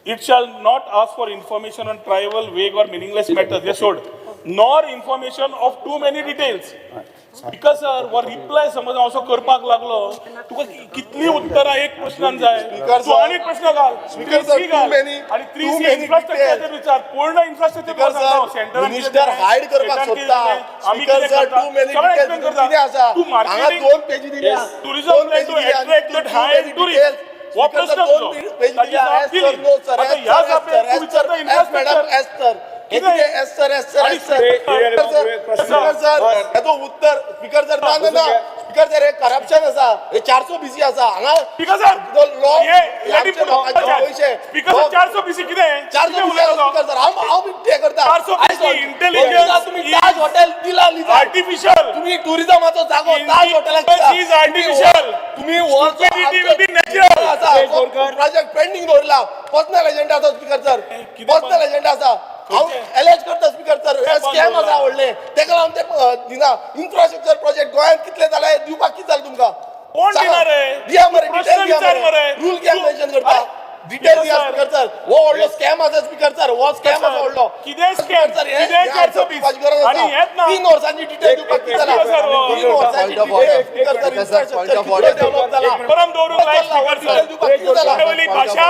"It shall not ask for information on trivial, vague or meaningless matters." हे सोड, "nor information of too many details." Speaker sir, हो रिप्लाय समज हांव असो करपाक लागलो, तुका कितली उत्तरां एक प्रश्नान जाय? Speaker तूं sir, आनी एक प्रश्न घाल. Speaker sir, 3C घाल. too many- आनी three too C many इन्फ्रास्ट्रक्चराचेर details. विचार, पूर्ण infrastructure. Speaker sir, minister hide करपाक सोदता. Speaker sir, too many details कितें आसा? तूं हांगा मार्केटिंग दोन पेजी दिल्या. टुरिझम दोन प्लॅन पेजी टू दिल्या. Attract that too high many tourist details. हो स्पीकर प्रश्न सर, तुजो. दोन पेजी ताची दिल्या. जाप एस दिली. सर, नो सर, आता एस ह्या सर, जापेक एस तूं सर, विचारता S madam, infrastructure. S sir. हे कितें? कितें? S sir, S sir, आणि S sir. Speaker sir, speaker sir, हेचो उत्तर स्पीकर सर, ना ना ना. स्पीकर सर, हे करप्शन आसा, हे 400 बीसी आसा हांगा. स्पीकर सर, law- हे let him आमच्या put लोकांचे पयशे. स्पीकर सर, 400 बीसी कितें? 400 कितें बीसी उलयता तो? स्पीकर सर, हांव हांव ते करता. 400 BC intelligence तुम्ही ताज हॉटेल दिला लिजार. आर्टिफिशियल. तुम्ही टुरिझमाचो जागो ताज हॉटेलाक दिला. Is artificial. तुम्ही Stupidity will be natural. Project pending दवरला. पर्सनल एजेंडा आसा स्पीकर सर. कितें? पर्सनल एजेंडा आसा. हांव एलेज करता स्पीकर सर, हे बंद स्कॅम आसा दवरला? व्हडले, तेका लागून ते दिना. इन्फ्रास्ट्रक्चर प्रोजेक्ट गोंयांत कितले जाले, दिवपाक कितें जालें तुमकां? कोण सांगा. दिना रे? दिया मरे. तू प्रश्न डिटेल दिया विचार मरे. मरे. रूल कित्याक तू- मेन्शन करता? अरे, डिटेल दिया. सर. स्पीकर सर, हो व्हडलो स्कॅम आसा स्पीकर सर, हो स्कॅम आसा व्हडलो. कितें स्कॅम? सर, हे कितें 420? दिवपाची गरज आनी आसा. हेच ना. 3 वर्सांची डिटेल दिवपाक कितें जालां? एक- सर, हो. 3 वर्सांची Point of detail order. Speaker sir, Speaker sir, point infrastructure of order. कितलें डेव्हलप जाला? परम दवरूंक लाय स्पीकर सर. डिटेल दिवपाक कितें जालां? वयली भाशा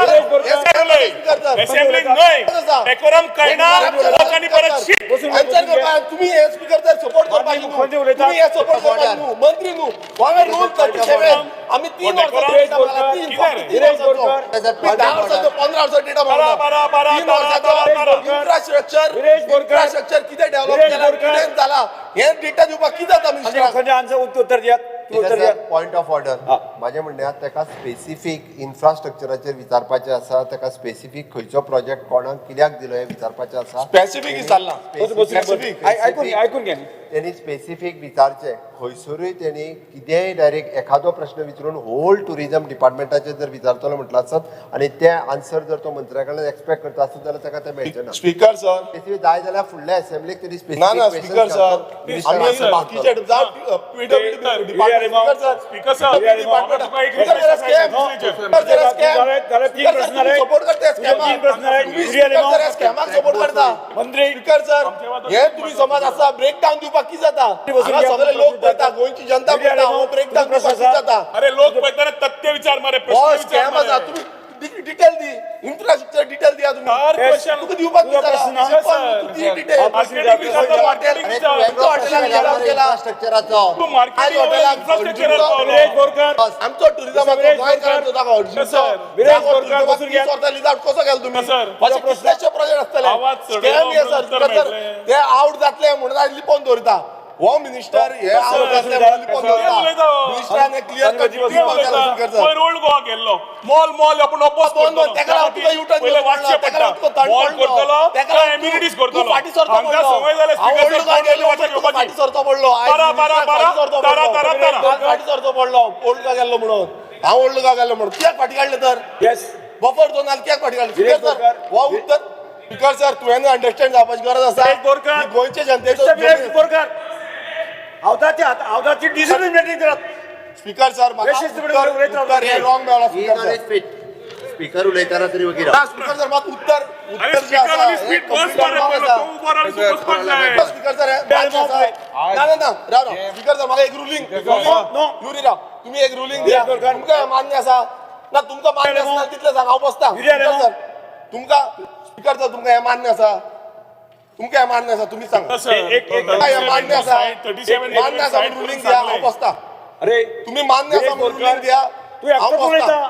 असेंब्लीक न्हय, डेकोरम कळना लोकांनी परत शीक. आन्सर करपाक तुम्ही हे स्पीकर सर सपोर्ट करपाक न्हू, तुम्ही हे सपोर्ट करपाक न्हू, मंत्री न्हू. हांवें रूल 37, आमी 3 वर्सांचो डेटा मागला. तीन, फक्त 3 वर्सांचो. तुम्ही 10 वर्सांचो, 15 वर्सांचो डेटा मागला. बारा, बारा, तीन बारा, वर्सांचो बारा, बारा. इन्फ्रास्ट्रक्चर, इन्फ्रास्ट्रक्चर कितें डेव्हलप केला, कितें जाला, हे डेटा दिवपाक कितें जाता मिनिस्टराक? खंयचे आन्सर, उत्तर दियात, तूं उत्तर दियात. पॉयंट ऑफ ऑर्डर, म्हाजें म्हणणें आहा, ताका स्पेसिफीक इन्फ्रास्ट्रक्चराचेर विचारपाचें आसा, ताका स्पेसिफीक खंयचो प्रोजेक्ट कोणाक कित्याक दिलो हें विचारपाचें आसा. स्पेसिफीक विचारलां. बसून बसून Specific. आयकून घे, आयकून घे. त्यांनी स्पेसिफीक विचारचें. खंयसरूय तेणी कितेंय डायरेक्ट एखादो प्रश्न विचारून होल टुरिजम डिपार्टमेंटाचेर जर विचारतलो म्हटलं आसत आनी ते आन्सर जर तो मंत्र्या कडल्यान एक्सपेक्ट करता आसत जाल्यार ताका तें मेळचें ना. स्पीकर सर, स्पेसिफीक जाय जाल्यार फुडल्या असेंब्लीक तेणी ना ना स्पेसिफीक स्पीकर सर, आमी बाकीचे जावं PWD department, speaker sir. Speaker sir, department. तुका एक request आसा. जाले तीन प्रश्न जाले. सपोर्ट करता. तीन प्रश्न जाले. तुम्ही स्पीकर सर, स्कॅमाक सपोर्ट करता. मंत्री. स्पीकर सर, हे तुम्ही समाज आसा, ब्रेक डावन दिवपाक कितें जाता? हांगा सगळे लोक पळयता, गोंयची जनता पळयता, हो ब्रेक डावन दिवपाक कितें जाता? अरे, लोक पळयतना तथ्य विचार मरे, हो प्रश्न विचार स्कॅम आसा. मरे. तुम्ही डिटेल दी, इन्फ्रास्ट्रक्चर डिटेल दिया तुम्ही. चार क्वेश्चन. तुका दिवपाक तुझा कितें प्रश्न जाला? ना? सिंपल, तू दी डिटेल. मार्केटिंग विचारता, मार्केटिंग विचार. हॉटेलाक डेव्हलप केला. इन्फ्रास्ट्रक्चराचो तू मार्केटिंग आज हॉटेलाक इन्फ्रास्ट्रक्चर. विरेश बोरकर. आमचो टुरिझमाचो, गोंयकारांचो जागो, सर. विरेश बोरकर, बसून घ्या. 30 वर्सां लिजावट कसो केलो तुम्ही? सर. अशे कितलेशे प्रोजेक्ट आसतले. आवाज चडयलो स्कॅम हे म्हणून सर. उत्तर सर, मेळटलें. ते आवट जातले म्हणून आयज लिपोवन दवरता. हो मिनिस्टर हे आवट जातले म्हणून लिपोवन कितें उलयता दवरता. हो? मिनिस्टरान हे क्लियर कट कितें उलयता? पयर ओल्ड गोवा गेल्लो, मॉल मॉल आपण oppose दोन करतलो. तेका लागून तुका U-turn पयले घेवचो वाचचें पडलो, तेका लागून पडटा. तुका थंड मॉल पडलो, करतलो तेका काय लागून एम्युनिटीज तूं करतलो? फाटीं सरचो हांगा पडलो. संवय जाल्या हांव स्पीकर ओल्ड गोवा गेलो, वाचा तुका घेवपाची. फाटीं सरचो पडलो. आयज बारा, बारा, मिनिस्टराक बारा, फाटीं सरचो तारा, पडलो. तारा, तारा. काल फाटीं सरचो पडलो ओल्ड गोवा गेल्लो म्हणून. हांव ओल्ड गोवा गेल्लो म्हणून कित्याक फाटीं काडलें तर? येस. बफर झोन आनी कित्याक फाटीं काडलें? Viresh speaker sir, Borkar. हो उत्तर, स्पीकर सर, तुवें अंडरस्टँड जावपाची गरज आसा. विरेश बोरकर. ही गोंयचे जनतेचो मिस्टर विरेश बोरकर, हावदाची हावदाची डिसिप्लीन मेंटेन करात. स्पीकर सर, म्हाका बेशिस्तपणे उत्तर उलयता. उत्तर हे रॉंग मेळ्ळा स्पीकर सर. स्पीकर उलयतना तरी वगैरे. ना स्पीकर सर, मात उत्तर अरे उत्तर जे स्पीकर आसा आनी हे स्पीड बस complete मरे wrong पयलो आसा. तूं उबो रावन तूं बसपाक जाय. स्पीकर सर, हे मान्य आसा. ना ना ना, राव राव स्पीकर सर, म्हाका एक रुलींग. नो. युरी राव, तुम्ही एक रुलींग दिया. बोरकर. तुमकां हें मान्य आसा ना? तुमकां मान्य आसना तितलें सांग, हांव बसता. युरी आलेमो. स्पीकर सर, तुमकां, स्पीकर सर, तुमकां हें मान्य आसा? तुमकां हें मान्य आसा? तुमी सांगा. सर, एक- एक- तुमकां हें मान्य आसा? 37 मान्य आसा रुलींग दिया, हांव बसता. अरे, तुम्ही मान्य विरेश आसा म्हणून बोरकर, रुलींग दिया, तूं हांव एकटोच बसता. उलयता.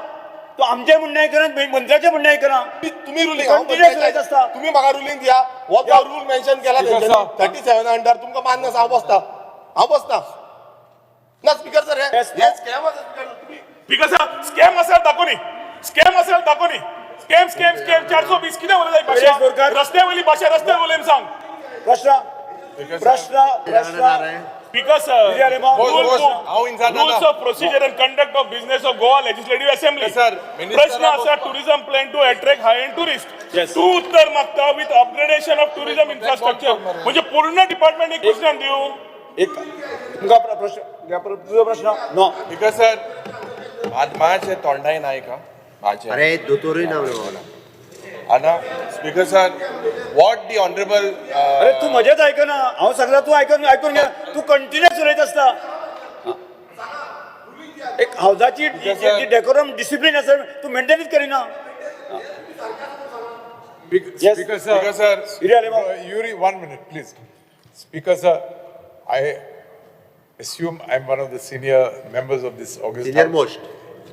तूं आमचें म्हणणें आयकना, मंत्र्याचें म्हणणें आयकना. तुम्ही रुलींग, हांव Continuous उलयत आसता. तुम्ही म्हाका रुलींग दिया. हो तो रूल मेन्शन केला 37 अंडर, तुमकां मान्य आसा, हांव बसता, हांव बसता. ना स्पीकर सर, हे Yes, हे स्कॅम आसा स्पीकर तुम्ही. स्पीकर सर, स्कॅम असेल दाखोनी, स्कॅम असेल दाखोनी. स्कॅम, स्कॅम, स्कॅम, 420 कितें उलयता ही विरेश भाशा? बोरकर. रस्त्या वयली भाशा, रस्त्यार उलय सांग. प्रश्न, प्रश्न, प्रश्न. Speaker sir, Yuri Alemao. Rule हांव इन्सान rules of procedure and conduct of business of Goa Legislative Assembly. Sir, minister प्रश्न आसा tourism plan to attract high end tourist. Yes. तूं उत्तर मागता with upgradation of tourism infrastructure, म्हणजे पूर्ण department एक क्वेश्चन दिवं. एक तुमकां प्रश्न, तुजो प्रश्न नो. स्पीकर सर, मातशें तोंडाय ना का माझे. अरे, दोतोरूय ना रे. आना speaker sir, what the honourable अरे, तूं म्हजेंच आयकना. हांव सांगता, तूं आयकून आयकून घे. तूं कंटिन्युअस उलयत आसता. एक हावजाची sir. Decorum discipline आसा, तूं मेंटेनूच करिना. Yes. Speaker sir. Speaker sir. Yuri Alemao. Yuri, one minute, please. Speaker sir, I assume I'm one of the senior members of this august senior house. Most.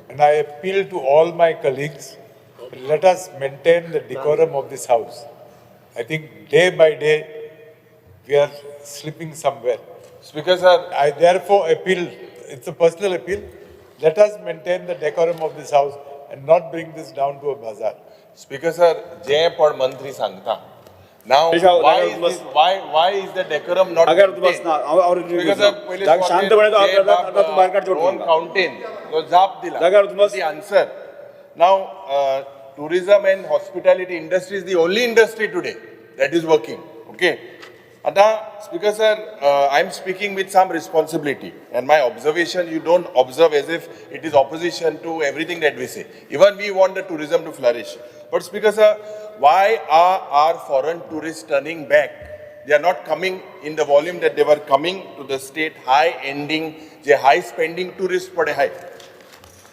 And I appeal to all my colleagues, let us maintain the decorum of this house. I think day by day, we are slipping somewhere. Speaker sir. I therefore appeal, It's a personal appeal. Let us maintain the decorum of this house and not bring this down to a bazaar. Speaker sir, जे पण मंत्री सांगता now, why is this, why is the decorum not जाग्यार तूं बसना हांव हांव speaker sir, पयले शांतपणे तूं आतां तूं भायर काडचो रोहन फाउंटेन जो जाप दिला, जाग्यार तूं बस. The answer. Now, tourism and hospitality industry is the only industry today that is working, okay? आता Speaker sir, I am speaking with some responsibility and my observation, you don't observe as if it is opposition to everything that we say. Even we want the tourism to flourish. But Speaker sir, why are our foreign tourist turning back? They are not coming in the volume that they were coming to the state. High ending J high spending tourist पडे high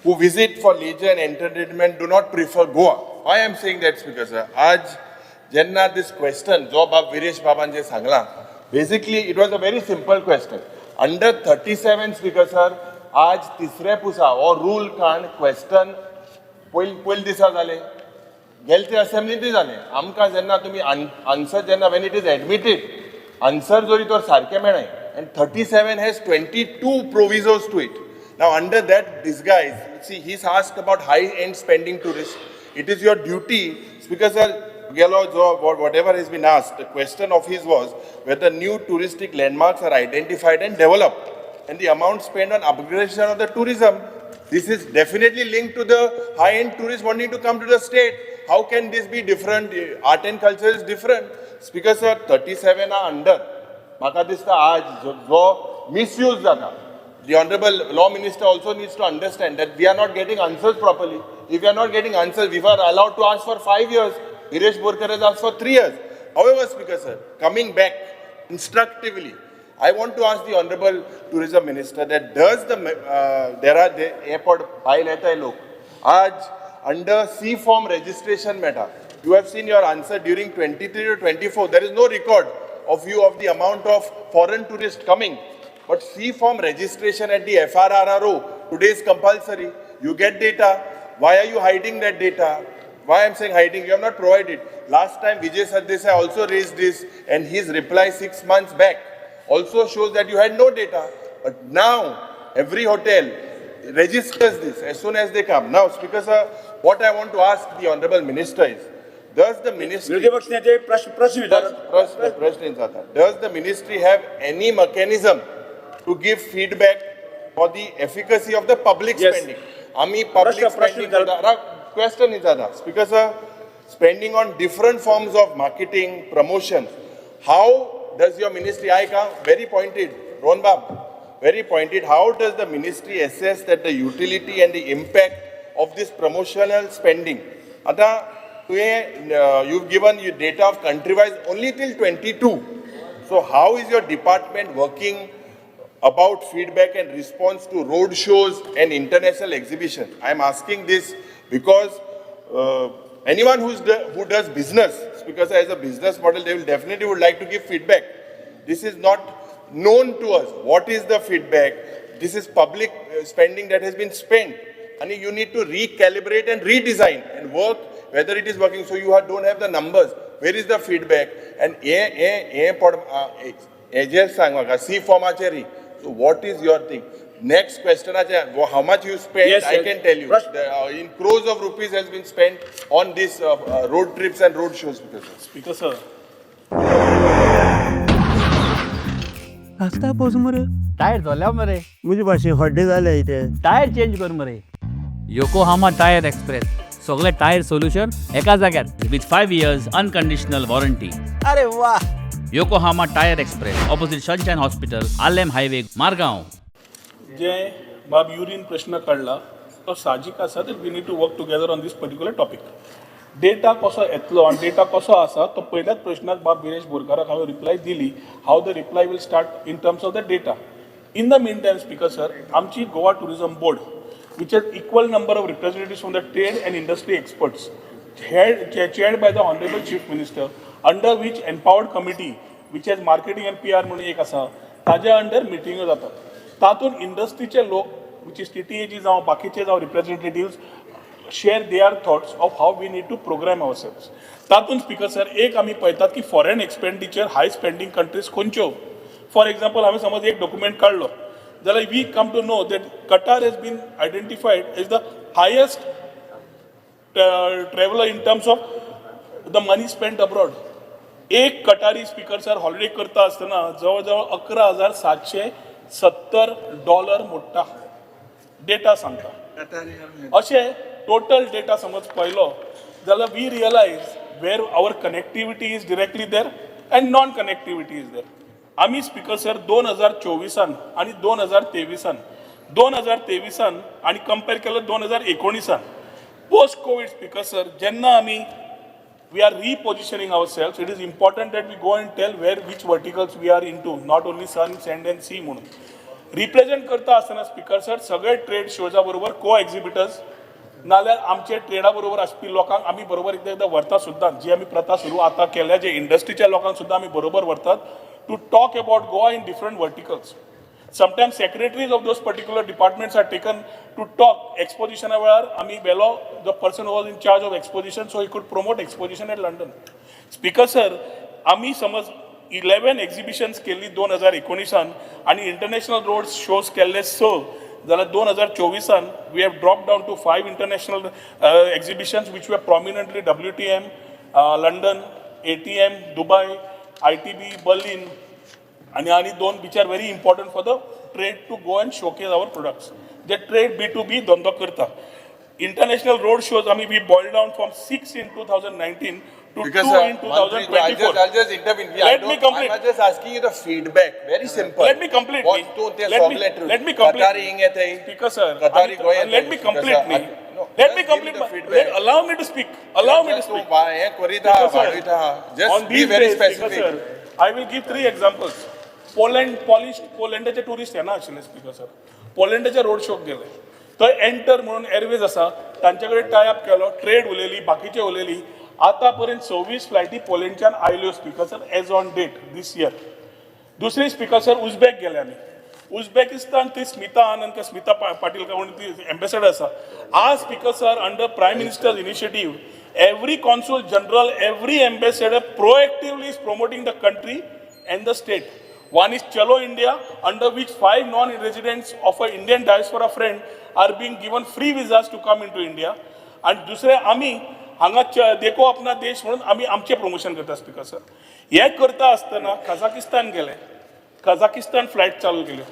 who visit for leisure and entertainment do not prefer Goa. Why I am saying that, Speaker sir? आज जेन्ना this question जो बाब विरेश बाबान जे सांगला, basically it was a very simple question. Under 37, Speaker sir, आज तिसरे पुसा हो रूल काण क्वेश्चन पयल पयले दिसा जाले, गेले ते असेंब्लींतूय जालें. आमकां जेन्ना तुमी आन्सर जेन्ना when it is admitted, answer जरी तर सारकें मेळ्ळें, and 37 has 22 provisos to it. Now, under that disguise, see, he's asked about high-end spending tourists. It is your duty, because sir, गेलो जो whatever has been asked, the question of his was whether new touristic landmarks are identified and developed, and the amount spent on upgradation of the tourism. This is definitely linked to the high-end tourists wanting to come to the state. How can this be different? Art and culture is different. Speaker sir, 37 are under. म्हाका दिसता आज जो जो misuse जाता, the honourable law minister also needs to understand that we are not getting answers properly. If you are not getting answers, we are allowed to ask for 5 years. Viresh Borkar has asked for 3 years. However, Speaker sir, coming back instructively, I want to ask the honorable tourism minister that does the there are the airport भायल येताय लोक, आज under C form registration मेळटा. You have seen your answer during 23 to 24, there is no record of you of the amount of foreign tourists coming. But C form registration at the FRRO today is compulsory. You get data. Why are you hiding that data? Why I'm saying hiding? You have not provided. Last time Vijay Sardesai also raised this, and his reply 6 months back also shows that you had no data. But now every hotel registers this as soon as they come. Now, Speaker sir, what I want to ask the honorable minister is, does the ministry विरोधी पक्ष नेते प्रश्न प्रश्न विचार. प्रश्न प्रश्न जाता, does the ministry have any mechanism to give feedback for the efficacy of the public spending? आमी पब्लिक प्रश्न- प्रश्न स्पेंडिंग विचार. क्वेश्चन विचारता, Speaker sir, spending on different forms of marketing promotion, how does your ministry, आयका, very pointed, Rohan Bab, very pointed, how does the ministry assess that the utility and the impact of this promotional spending? आता तुवें you given you data of country wise only till 22. So how is your department working about feedback and response to road shows and international exhibition? I am asking this because anyone who does business, because as a business model, they will definitely would like to give feedback. This is not known to us. What is the feedback? This is public spending that has been spent. And you need to recalibrate and redesign and work whether it is working. So you don't have the numbers. Where is the feedback? And हे पड हेजेर सांग म्हाका, C फॉर्माचेर. So what is your thing? Next क्वेश्चनाचे, how much you spend, I can tell you. प्रश्न- In crores of rupees has been spent on this road trips and road shows. Speaker sir, आसता पोस मरे. Tyre जोल्या मरे. म्हजे भाशेन हड्डे जाले इथे. टायर चेंज कर मरे. योकोहामा टायर एक्सप्रेस, सगळे टायर सोल्युशन एका जाग्यार with 5 years unconditional warranty. अरे वा. Yokohama Tyre Express, opposite Sunshine Hospital, Arlem Highway, Margao. जे बाब युरीन प्रश्न काडला तो साहजीक आसा that we need to work together on this particular topic. Data कसो येतलो आनी डेटा कसो आसा तो पयल्याच प्रश्नाक बाब विरेश बोरकाराक हांवें रिप्लाय दिली, how the reply will start in terms of the data. In the mean time, Speaker sir, आमची Goa tourism board, which has equal number of representatives from the trade and industry experts, chaired by the Honorable Chief Minister, under which empowered committee, which has marketing and PR म्हणून एक आसा, ताज्या under मिटिंग्यो जातात. तातूंत इंडस्ट्रीचे लोक, which is TTAG जावं बाकीचे जावं representatives, share their thoughts of how we need to program ourselves. तातूंत स्पीकर सर, एक आमी पळयतात की foreign expenditure high spending countries खंयच्यो. फॉर एक्झाम्पल, हांवें समज एक डॉक्युमेंट काडलो. जाल्यार we come to know that Qatar has been identified as the highest traveller in terms of the money spend abroad. एक कटारी स्पीकर सर हॉलिडे करता आसतना जवळ जवळ $11,770 मोडटा, डेटा सांगता. अशें टोटल डेटा समज पळयलो जाल्यार we realise where our connectivity is directly there and non connectivity is there. आमी स्पीकर सर 2024 आनी 2023, 2023 आनी कंपेर केलो 2019 पोस्ट कोवीड स्पीकर सर, जेन्ना आमी we are repositioning ourselves, it is important that we go and tell where which verticals we are into, not only sun, sand and sea म्हणून. Represent करता आसतना speaker sir सगळे trade शोजा बरोबर को exhibitors नाल्यार आमचे ट्रेडा बरोबर आसपी लोकांक आमी बरोबर एकदां एकदां व्हरता सुद्दां, जी आमी प्रथा सुरू आतां केल्या, जे इंडस्ट्रीच्या लोकांक सुद्दां आमी बरोबर व्हरतात to talk about Goa in different verticals. Sometimes secretaries of those particular departments are taken to talk. एक्सपोजिशना वेळार आमी वेलो the person was in charge of exposition, so he could promote exposition at London. Speaker sir, आमी समज 11 exhibitions केल्ली 2019 आनी international road shows केल्ले 6, जाल्यार 2024 we have drop down to 5 international exhibitions which were prominently WTM London, ATM Dubai, ITB Berlin आणि आणि दोन which are very important for the trade to go and showcase our products, J trade B to B धंदो करता. International road shows आमी we boil down from 6 in 2019 to Because, 2 in two thousand Mantri, twenty I'll four. just intervene. I Let me don't- complete. I'm just asking you the feedback. Very simple. Let me complete. What तूं ते सगळे truth. Let me complete. Qatari हिंग येताय. Speaker sir, Qatari Goa let me complete न्ही. Let me Just give complete. the feedback. Allow me to speak. Allow me to Just तूं speak. हें करीता, Speaker sir, वाडयता. Just on be these very days, Speaker specific. sir, I will give three examples. Poland, Polish, पोलंडाचे tourist येना आशिल्ले speaker sir. पोलंडाच्या road शोक गेले थंय enter म्हणून एरवेज आसा, तांचे कडेन टाय अप केलो, ट्रेड उलयली, बाकीचे उलयली. आतां पर्यंत 26 फ्लायटी पोलंडच्यान आयल्यो speaker sir, as on date this year. दुसरी स्पीकर सर, उझबेक गेले आमी. उझबेकिस्तान ती स्मिता आनंद का स्मिता पाटील का म्हणून ती एम्बेसडर आसा. आज speaker sir, under prime minister's initiative, every consul general, every ambassador proactively is promoting the country and the state. One is Chalo India, under which 5 non-residents of an Indian diaspora friend are being given free visas to come into India. आणि दुसरे आमी हांगा देखो अपना देश म्हणून आमी आमचें प्रमोशन करता स्पीकर सर. हें करता आसतना कझाकिस्तान गेले, कझाकिस्तान फ्लायट चालू केल्यो,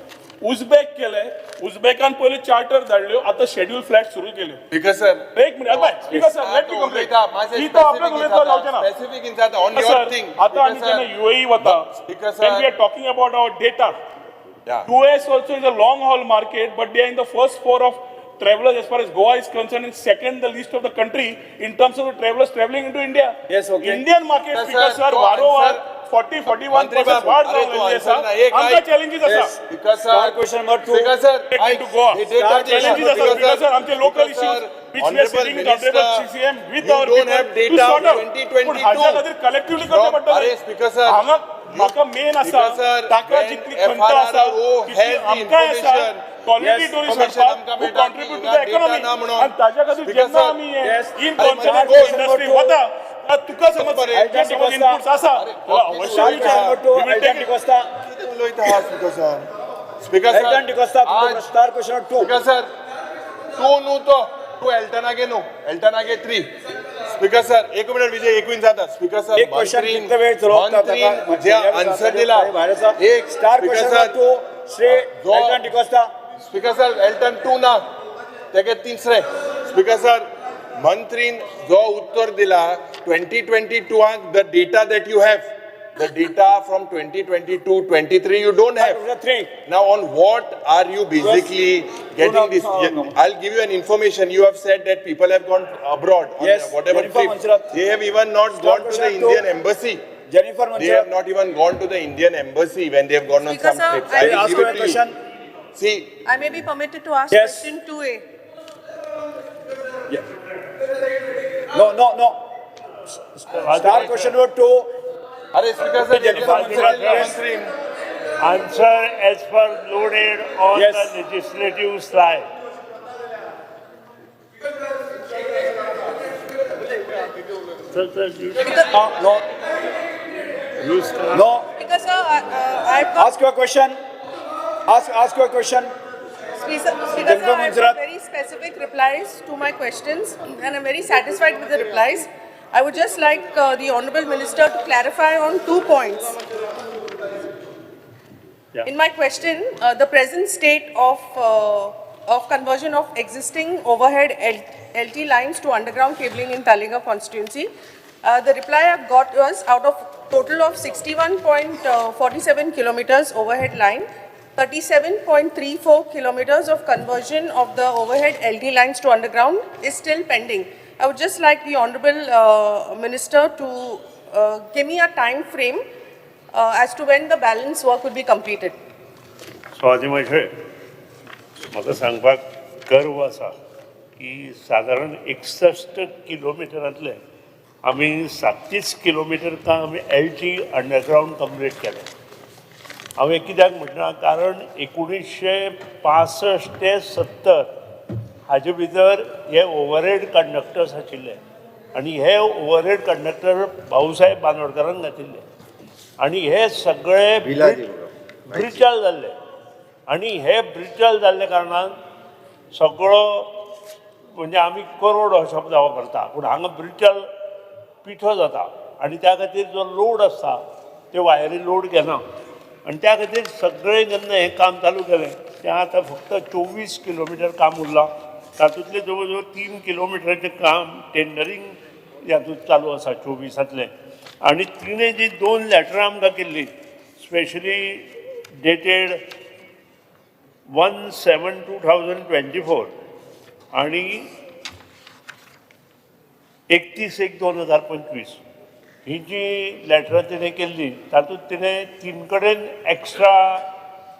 उझबेक केले, उझबेकान पयल्यो चार्टर धाडल्यो, आतां शेड्यूल फ्लायट सुरू केल्यो. Because sir, एक मिनिट बाय speaker sir, let me complete. ही तो आपल्याक उलयता जावचें ना. Specific inside on your sir, thing. आता आमी जेन्ना युएई वता, Speaker sir. when we are talking about our data, Yeah. US also is a long haul market, but they are in the first 4 of travelers as far as Goa is concerned, and second the list of the country in terms of the travelers traveling into India. Yes, okay. Indian market, Sir, Speaker sir, sir, तो वारोवार answer- 40-41% मंत्री बाब, वाढ अरे जावन तू गेल्ली answer आसा. ना, एक आमकां ऐक. चॅलेंजीस आसा. Because sir, Star question number 2. Because sir, Take into Goa. the data Star challenges आसा Because speaker sir, आमचे local because issues sir, which we are sitting with Honorable honorable Minister, CCM with you our don't people have to data sort out. 2022. पूण हाच्या खातीर collectively करचें पडटलें. अरे speaker sir, हांगा म्हाका मेन आसा, Speaker sir, ताका when जितली खंत आसा FRRO तितली has the आमकांय आसा. information, quality Yes, tourist information हाडपाक आमकां who मेळटा की contribute to हिंगा the economy. data ना म्हणून. आनी ताज्या खातीर Speaker जेन्ना sir, आमी हे yes. In अरे कॉन्सर्ट मंत्री, इंडस्ट्री go. वता, तुका समज अरे, जे समज इनपुट्स आसा अरे, जाल्यार अवश्य Star विचार. question number 2, We will Elton take it. D'Costa. कितें उलयता हा speaker sir? Speaker sir, Elton D'Costa, आज star question number 2. Speaker sir, तूं न्हू तो, तूं एल्टनागे न्हू, एल्टनागे 3. स्पीकर सर, एक मिनिट विजय, एक मिनिट जाता. स्पीकर सर, एक क्वेश्चन कितले वेळ चलोवप मंत्रीन जे आन्सर दिला, एक star speaker question sir, number 2, Shri Elton D'Costa. Speaker sir, Elton 2 ना, तेगे तिसरे. स्पीकर सर, मंत्रीन जो उत्तर दिला 2022 the data that you have, the data from 2022-23 you don't have. 3. Now on what are you basically getting this? No, no. I'll give you an information. You have said that people have gone abroad on Yes, whatever Jennifer trip. Monserrat. They have even not Star gone to the question two. Indian embassy. Jennifer They have Monserrat. not even gone to the Indian embassy when they have gone on Speaker some sir, trips. I I will Ask give your it to you. question. See, I may be permitted to ask Yes. question 2A. No, no, no. Star question number 2. Arey Speaker sir, Jennifer Monserrat, yes. Mantri. Answer as per loaded on Yes. the legislative slide. Sir, sir, you, No, no, you start. no. Because sir, I've got Ask your question. Ask your question. Speaker, Speaker sir, I have Gujarat. very specific replies to my questions and I'm very satisfied with the replies. I would just like the Honorable Minister to clarify on 2 points. Yeah. In my question, the present state of conversion of existing overhead LT lines to underground cabling in Taleigao constituency, the reply I've got was out of total of 61.47 kilometers overhead line, 37.34 kilometers of conversion of the overhead LT lines to underground is still pending. I would just like the Honorable Minister to give me a time frame as to when the balance work will be completed. Swati Mashe, म्हाका सांगपाक गर्व आसा की सादारण 61 किलोमिटरांतले आमी 37 kilometre काम आमी L T underground complete केलें. हांवें कित्याक म्हणटा, कारण 1965 ते 70 हाजे भितर हे ओवरहेड कंडक्टर्स आशिल्ले आनी हे ओवरहेड कंडक्टर भाऊसाहेब बांदोडकरान घातिल्ले आनी हे सगळे ब्रिटल जाल्ले आनी हे ब्रिटल जाल्ले कारणान सगळो म्हणजे आमी करोड हो शब्द वापरता पूण हांगा ब्रिटल पिठो जाता आनी त्या खातीर जो लोड आसता ते वायरी लोड घेना आनी त्या खातीर सगळें जेन्ना हें काम चालू केलें तें आतां फक्त 24 किलोमिटर काम उरलां. तातूंतलें जवळ जवळ 3 किलोमिटराचें काम टेंडरींग हातूंत चालू आसा 24तांतलें. आनी तिणें जी 2 लॅटरां आमकां केल्लीं स्पेशली डेटेड 1/7/2024 आनी 31/1/2025 ही जी लॅटरां तिणें केल्ली तातूंत तिणें 3 कडेन एक्स्ट्रा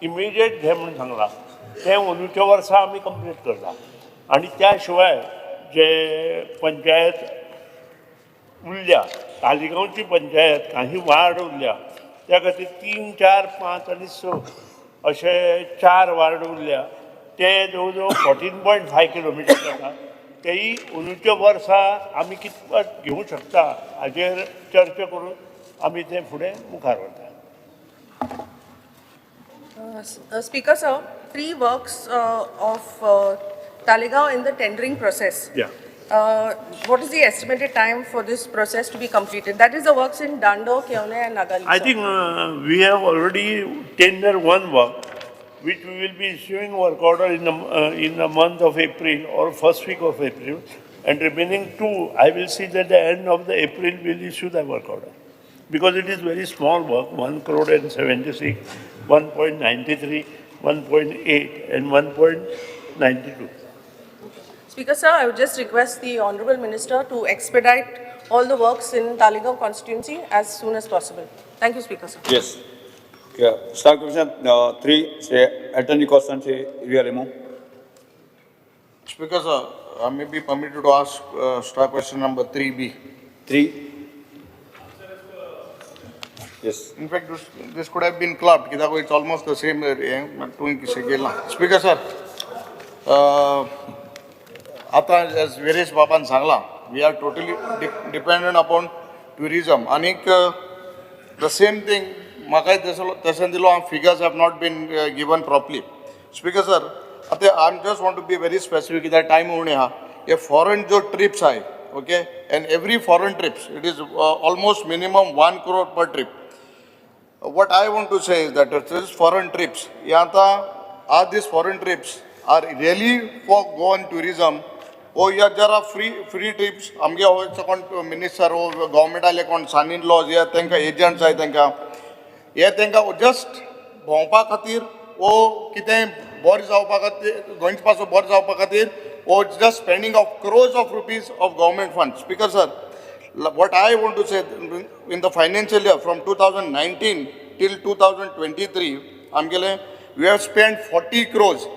इमिजिएट घे म्हणून सांगलां तें अंदूच्या वर्सा आमी कंप्लीट करता. आनी त्या शिवाय जे पंचायत उरल्या तालिगांवची पंचायत काही वार्ड उरल्या त्या खातीर 3, 4, 5 आनी 6 अशे 4 वार्ड उरल्या ते जवळ जवळ 14.5 किलोमिटर जाता. तेय अंदूच्या वर्सा आमी कितपत घेवंक शकता हाजेर चर्चा करून आमी ते फुडें मुखार वता. Speaker sir, 3 works of Taleigao in the tendering process. Yeah. What is the estimated time for this process to be completed? That is the works in Dando, Keone and Nagali. I think we have already tendered 1 work, which we will be issuing work order in the month of April or first week of April, and remaining 2, I will see that the end of the April we will issue the work order, because it is very small work, 1 crore and 76, 1.93, 1.8 and 1.92. Speaker sir, I would just request the Honorable Minister to expedite all the works in Taleigao constituency as soon as possible. Thank you, Speaker sir. Yes. Yeah. Staff Commissioner 3, Shri Attorney Costan, Shri Alemao. Speaker sir, I may be permitted to ask staff question number 3B. 3. Yes. In fact, this could have been clubbed. It's almost the same. Speaker sir, आता as Viresh बाबान सांगला, we are totally dependent upon tourism. आनीक the same thing म्हाकाय तशें दिलो figures have not been given properly. Speaker sir, आतां I am just want to be very specific कित्याक time उणे आहा. हे फॉरेन ज्यो ट्रिप्स आहाय, okay, and every foreign trips it is almost minimum 1 crore per trip. What I want to say is that this foreign trips, हे आतां are these foreign trips are really for Goan tourism or या जरा free trips? आमगे हो कोण minister हो गव्हर्मेंटाले कोण सन in laws या तांकां एजंट्स आहाय तांकां हे तांकां जस्ट भोंवपा खातीर वो कितेंय बरें जावपा खातीर गोंयचे पासून बरें जावपा खातीर वो just spending of crores of rupees of government fund. Speaker sir, what I want to say, in the financial year from 2019 till 2023 आमगेले we have spend 40 crores,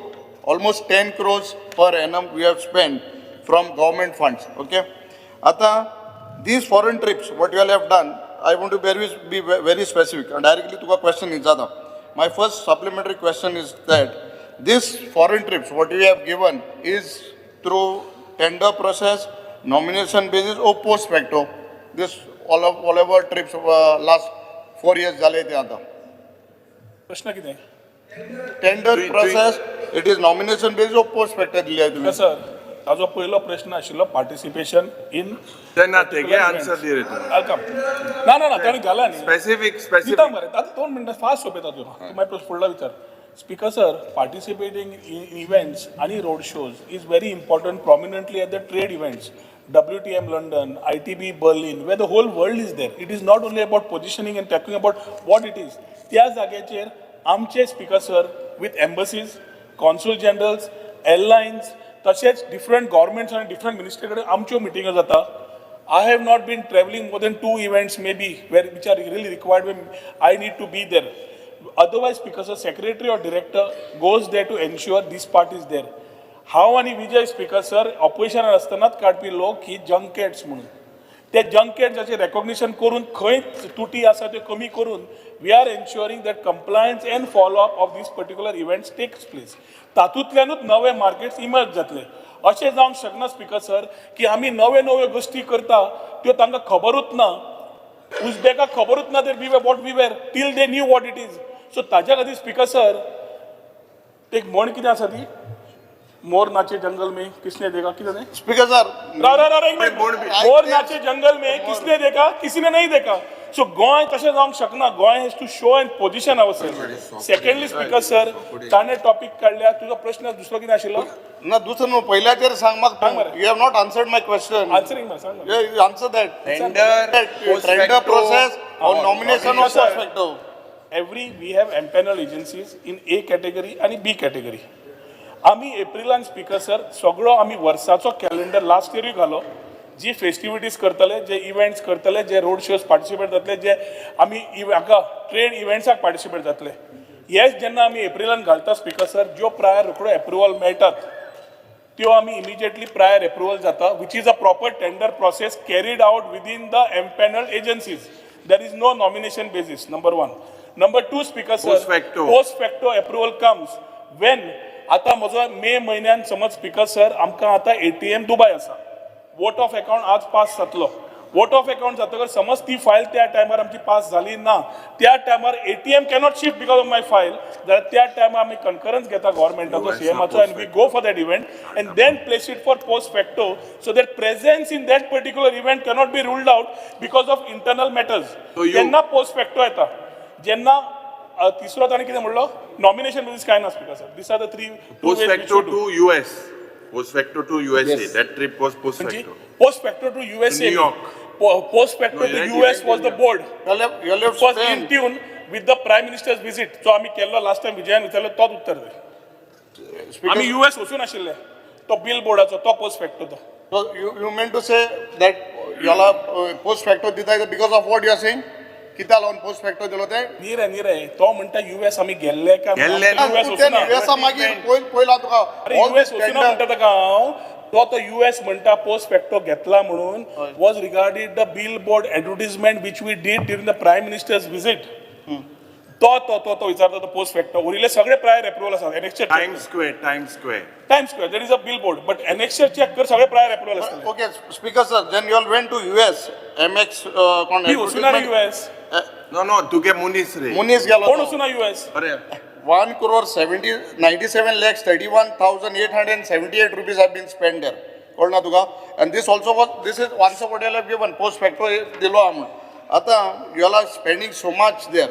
almost 10 crores per annum we have spent from government funds, okay? Ata, these foreign trips, what you all have done, I want to be very specific and directly to a question is other. My first supplementary question is that this foreign trips, what we have given is through tender process, nomination basis or post facto. This all of all our trips last 4 years jale te ata. प्रश्न कितें? Tender process, it is nomination base or post facto दिली आहे तुम्ही? Sir, ताजो पयलो प्रश्न आशिल्लो participation in तेन्ना तेगे आन्सर दी रे तूं. Welcome. ना ना ना, ताणें घाला न्ही. स्पेसिफीक दिता स्पेसिफीक. मरे, आतां 2 मिनटां फास्ट सोंपयता. तूं तूं मागीर प्रश्न फुडलो विचार. Speaker sir, participating in events आनी road shows is very important, prominently at the trade events, WTM London, ITB Berlin, where the whole world is there. It is not only about positioning and talking about what it is. त्या जाग्याचेर आमचे, speaker sir, with embassies, consul generals, airlines, तशेंच different governments आनी different ministry कडेन आमच्यो मिटिंगो जाता. I have not been traveling more than two events maybe where which are really required when I need to be there. Otherwise, because a secretary or director goes there to ensure this part is there. हांव आनी Vijay, speaker sir, ऑपोजिशनान आसतनाच काडपी लोक ही जंकेट्स म्हणून, ते जंकेट्साचें recognition करून खंय तुटी आसा त्यो कमी करून we are ensuring that compliance and follow up of this particular events takes place. तातूंतल्यानूच नवे मार्केट्स इमर्ज जातले. अशें जावंक शकना, स्पीकर सर, की आमी नव्यो नव्यो गोश्टी करता त्यो तांकां खबरूच ना. उझबेकाक खबरूच ना that we were what we were till they knew what it is. So ताज्या खातीर, स्पीकर सर, एक म्हण कितें आसा ती, मोर नाचे जंगल में किसने देखा, कितें तें? स्पीकर सर, राव राव राव, एक मिनिट. मोर नाचे जंगल में किसने देखा? किसी ने नहीं देखा. सो गोंय तशें जावंक शकना. Goa has to show and position our self. Secondly, speaker sir, ताणें टॉपीक काडल्या. तुजो प्रश्न दुसरो कितें आशिल्लो? ना, दुसरं न्हू, पयल्याचेर सांग म्हाका. सांग मरे. You have not answered my question. Answering मरे, सांग मरे. You answer that. Tender, post tender facto, process or nomination or Sir. Post facto? Every we have empanel agencies in A category आनी बी कॅटेगरी. आमी एप्रिलान, स्पीकर सर, सगळो आमी वर्साचो calendar last इयरूय घालो. जी फेस्टिविटीज करतले, जे इव्हेंट्स करतले, जे रोड शोज पार्टिसिपेट जातले, जे आमी हाका ट्रेड इव्हेंट्साक पार्टिसिपेट जातले, हेच जेन्ना आमी एप्रिलान घालता, स्पीकर सर, ज्यो प्रायर रोखड्यो एप्रुवल मेळटात त्यो आमी इमिजिएटली प्रायर एप्रुवल जाता, which is a proper tender process carried out within the empanel agencies. There is no nomination basis, number one. Number two, speaker sir, Post facto. Post facto approval comes when आतां म्हजो मे म्हयन्यान समज, speaker sir, आमकां आतां ATM Dubai आसा, vote of account आज pass जातलो. Vote of account जातकर समज ती फायल त्या टायमार आमची पास जाली ना, त्या टायमार ATM cannot shift because of my file, जाल्यार त्या टायमार आमी कन्करन्स घेता गव्हर्मेंटाचो, सीएमाचो, and we go for that event and then place it for post facto so that presence in that particular event cannot be ruled out because of internal matters. So you- तेन्ना post facto येता. जेन्ना तिसरो ताणें कितें म्हणलो, nomination basis काय ना. Speaker sir, these are the three Post facto to US. Post facto to USA. That trip was post facto. Post facto to USA. New York. Post facto No, to right, US right, was the board. You have was in spend tune with the prime minister's visit. जो आमी केल्लो last time, विजयान विचारलो तोच उत्तर दी. आमी US वचून आशिल्ले, तो बिल बोर्डाचो तो पोस्ट फॅक्टो तो. So you meant to say that याला पोस्ट फॅक्टो दिता because of what you are saying? कित्या लागून पोस्ट फॅक्टो दिलो ते? न्ही रे, न्ही रे, तो म्हणटा युएस आमी गेल्ले काय? गेल्ले ना. युएस वचूना. युएसा मागीर पयल पयला तुका अरे, युएस वचूना म्हणटा ताका हांव. तो तो युएस म्हणटा पोस्ट फॅक्टो घेतला म्हणून was regarded the bill board advertisement which we did during the prime minister's visit. तो तो तो तो विचारता तो पोस्ट फॅक्टो. उरिल्ले सगळे प्रायर एप्रुवल आसा annexure. Times Square, Times Square. Time Square, there is a bill board, but annexure check कर, सगळे प्रायर एप्रुवल आसतले. Okay speaker sir, then you all went to US MX कोण? मी वचूना रे US. No, तुगे मुनीस रे. मुनीस गेलो. कोण वचूना युएस? अरे. 1 crore 70 97 lakhs 31,878 rupees have been spent there. कळना तुका? And this also was, this is answer what you have given, post facto दिलो हा म्हणून. आतां you all are spending so much there.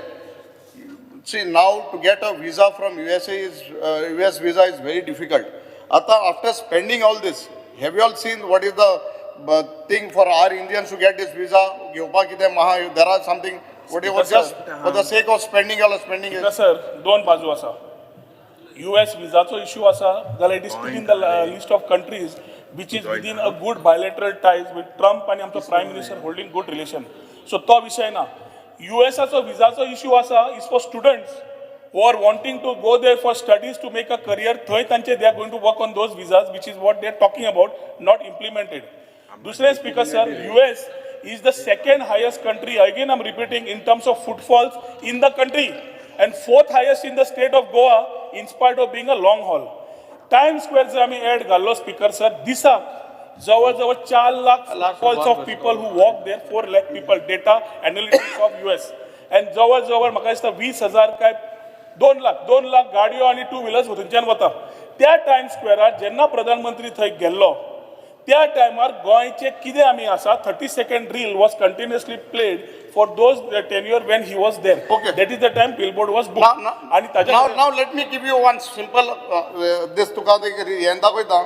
See, now to get a visa from USA is, US visa is very difficult. Ata, after spending all this, have you all seen what is the thing for our Indians to get this visa? घेवपाक कितें महा, there are something, what you was just for the sake of spending, all are spending it. Sir, दोन बाजू आसा. US विजाचो issue आसा जाल्यार it is still in the list of countries which is within a good bilateral ties with Trump आनी आमचो prime minister holding good relation, so तो विशय ना. युएसाचो विजाचो इश्यू आसा is for students who are wanting to go there for studies to make a career. थंय तांचे they are going to work on those visas, which is what they are talking about, not implemented. दुसरें, speaker sir, US is the second highest country, again I'm repeating, in terms of footfalls in the country and fourth highest in the state of Goa in spite of being a long haul. Times Square जर आमी add घाल्लो, speaker sir, दिसाक जवळ जवळ 4 lakh footfalls of people who walk there, 4 lakh people, data analytics of US, and जवळ जवळ म्हाका दिसता 20,000 काय 2 लाख, 2 लाख गाडयो आनी टू व्हिलर्स थंयच्यान वता. त्या टायम्स स्क्वेरार जेन्ना प्रधानमंत्री थंय गेल्लो, त्या टायमार गोंयचे कितें आमी आसा, 30 second reel was continuously played for those tenure when he was there. Okay. That is the time billboard was book. आणि ताच्या Now, now let me give you one simple, this तुका ते हें दाखयता.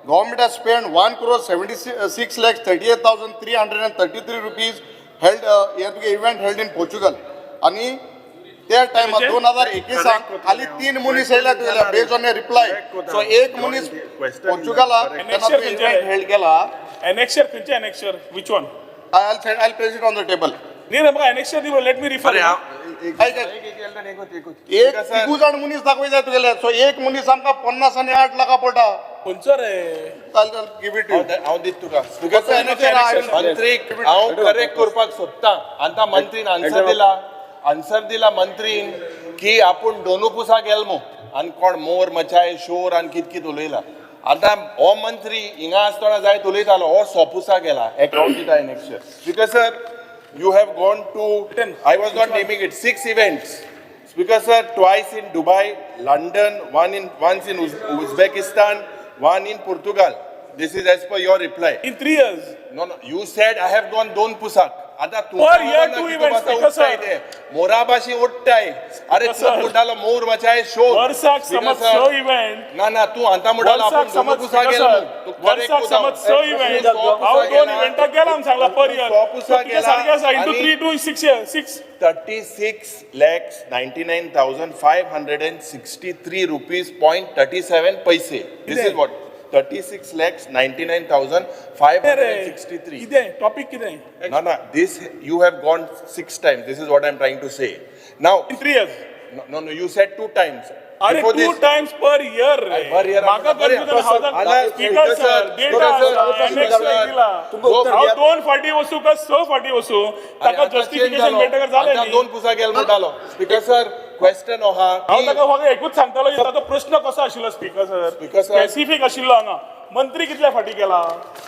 Government has spent 1 crore 76 lakhs 38,333 rupees held, हें तुगे event held in Portugal. आनी त्या टायमार 2021 खाली तीन मनीस येयल्या तुगेल्या, based on reply. So एक मनीस पोर्चुगलाक तेन्ना तो इव्हेंट हेल्ड केला. एनेक्शर खंयचे annexure, which one? I I press it on the table. न्ही रे, म्हाका एनेक्शर दी, let me refer. आयक, एक तिगू जाण मनीस दाखयता तुगेले. सो एक मनीस आमकां 50 आनी 8 लाखां पडटा. खंयचो रे? I'll give it to you. हांव दित तुका, स्पीकर. कसो annexure I will- मंत्रीक हांव करेक्ट करपाक सोदता. आतां मंत्रीन आन्सर दिला, आन्सर दिला मंत्रीन की आपूण दोनू पुसा गेल मू आनी कोण मोर मचाय शोर आनी कित कित उलयला. आतां हो मंत्री हिंगा आसतना जायत उलयतालो, हो सोपुसा गेला. एकाउंट दिता annexure. Speaker sir, you have gone to, I was not naming it, six events. Speaker sir, twice in Dubai, London, once in Uzbekistan, one in Portugal. This is as per your reply. In 3 years. No, you said I have gone दोन पुसाक. आता Per year two events, Speaker sir. मोराबाशी उठताय. अरे, तू sir. म्हणटालो मोर मचाय show. वर्साक समज स event. ना ना, तू आता म्हणटालो वर्साक आपण दोन समज, पुसा स्पीकर गेलो. सर, तू correct वर्साक उदाव. समज स इव्हेंट. हांव दोन इव्हेंटाक गेला म्हूण सांगला पर इयर. सो पुसा तुजें सारकें आसा, इंटू गेला. Three to six six. 36 lakhs 99,563 rupees point 37 paise. This is what? 36 lakhs 99,563. कितें टॉपीक कितें? No, this you have gone six times. This is what I'm trying to say. Now, in 3 years. no, you said two times. अरे, Before two this, times per year. Per year. म्हाका confusion, speaker sir, data दिला. हांव दोन फाटी वचूं काय स फाटी वचूं, ताका जस्टिफिकेशन मेळटकर जालें न्ही. दोन पुसा गेल म्हणटालो. स्पीकर सर, क्वेश्चन आहा. हांव ताका फक्त एकूच सांगतालो की ताचो प्रश्न कसो आशिल्लो, speaker sir? Speaker sir. Specific आशिल्लो हांगा, मंत्री कितल्या फाटी गेला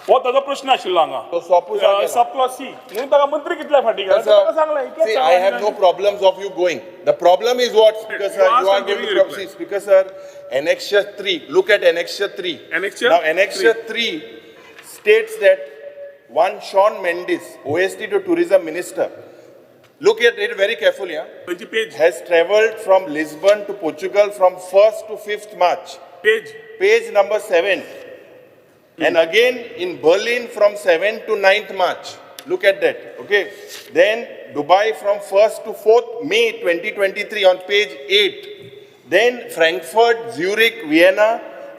हो ताचो प्रश्न आशिल्लो हांगा. तो सोपूस गेला. सब क्लॉज सी म्हणून ताका मंत्री कितल्या फाटी गेला ते ताका सांगलें, इतलेंच See, सांगलें. I have no problems of you going. The problem is what, Speaker sir? You asked, You are I'm going giving to you reply. See, Speaker sir, Annexure 3. Look at Annexure 3. Annexure Now, Annexure 3 states that one Sean Mendes, OSD to Tourism Minister, look at it very carefully, huh? खंयची page? Has travelled from Lisbon to Portugal from 1st to 5th March. Page? Page number 7. And again in Berlin from 7th to 9th March. Look at that. Okay. Then Dubai from 1st to 4th May 2023 on page 8. Then Frankfurt, Zurich, Vienna,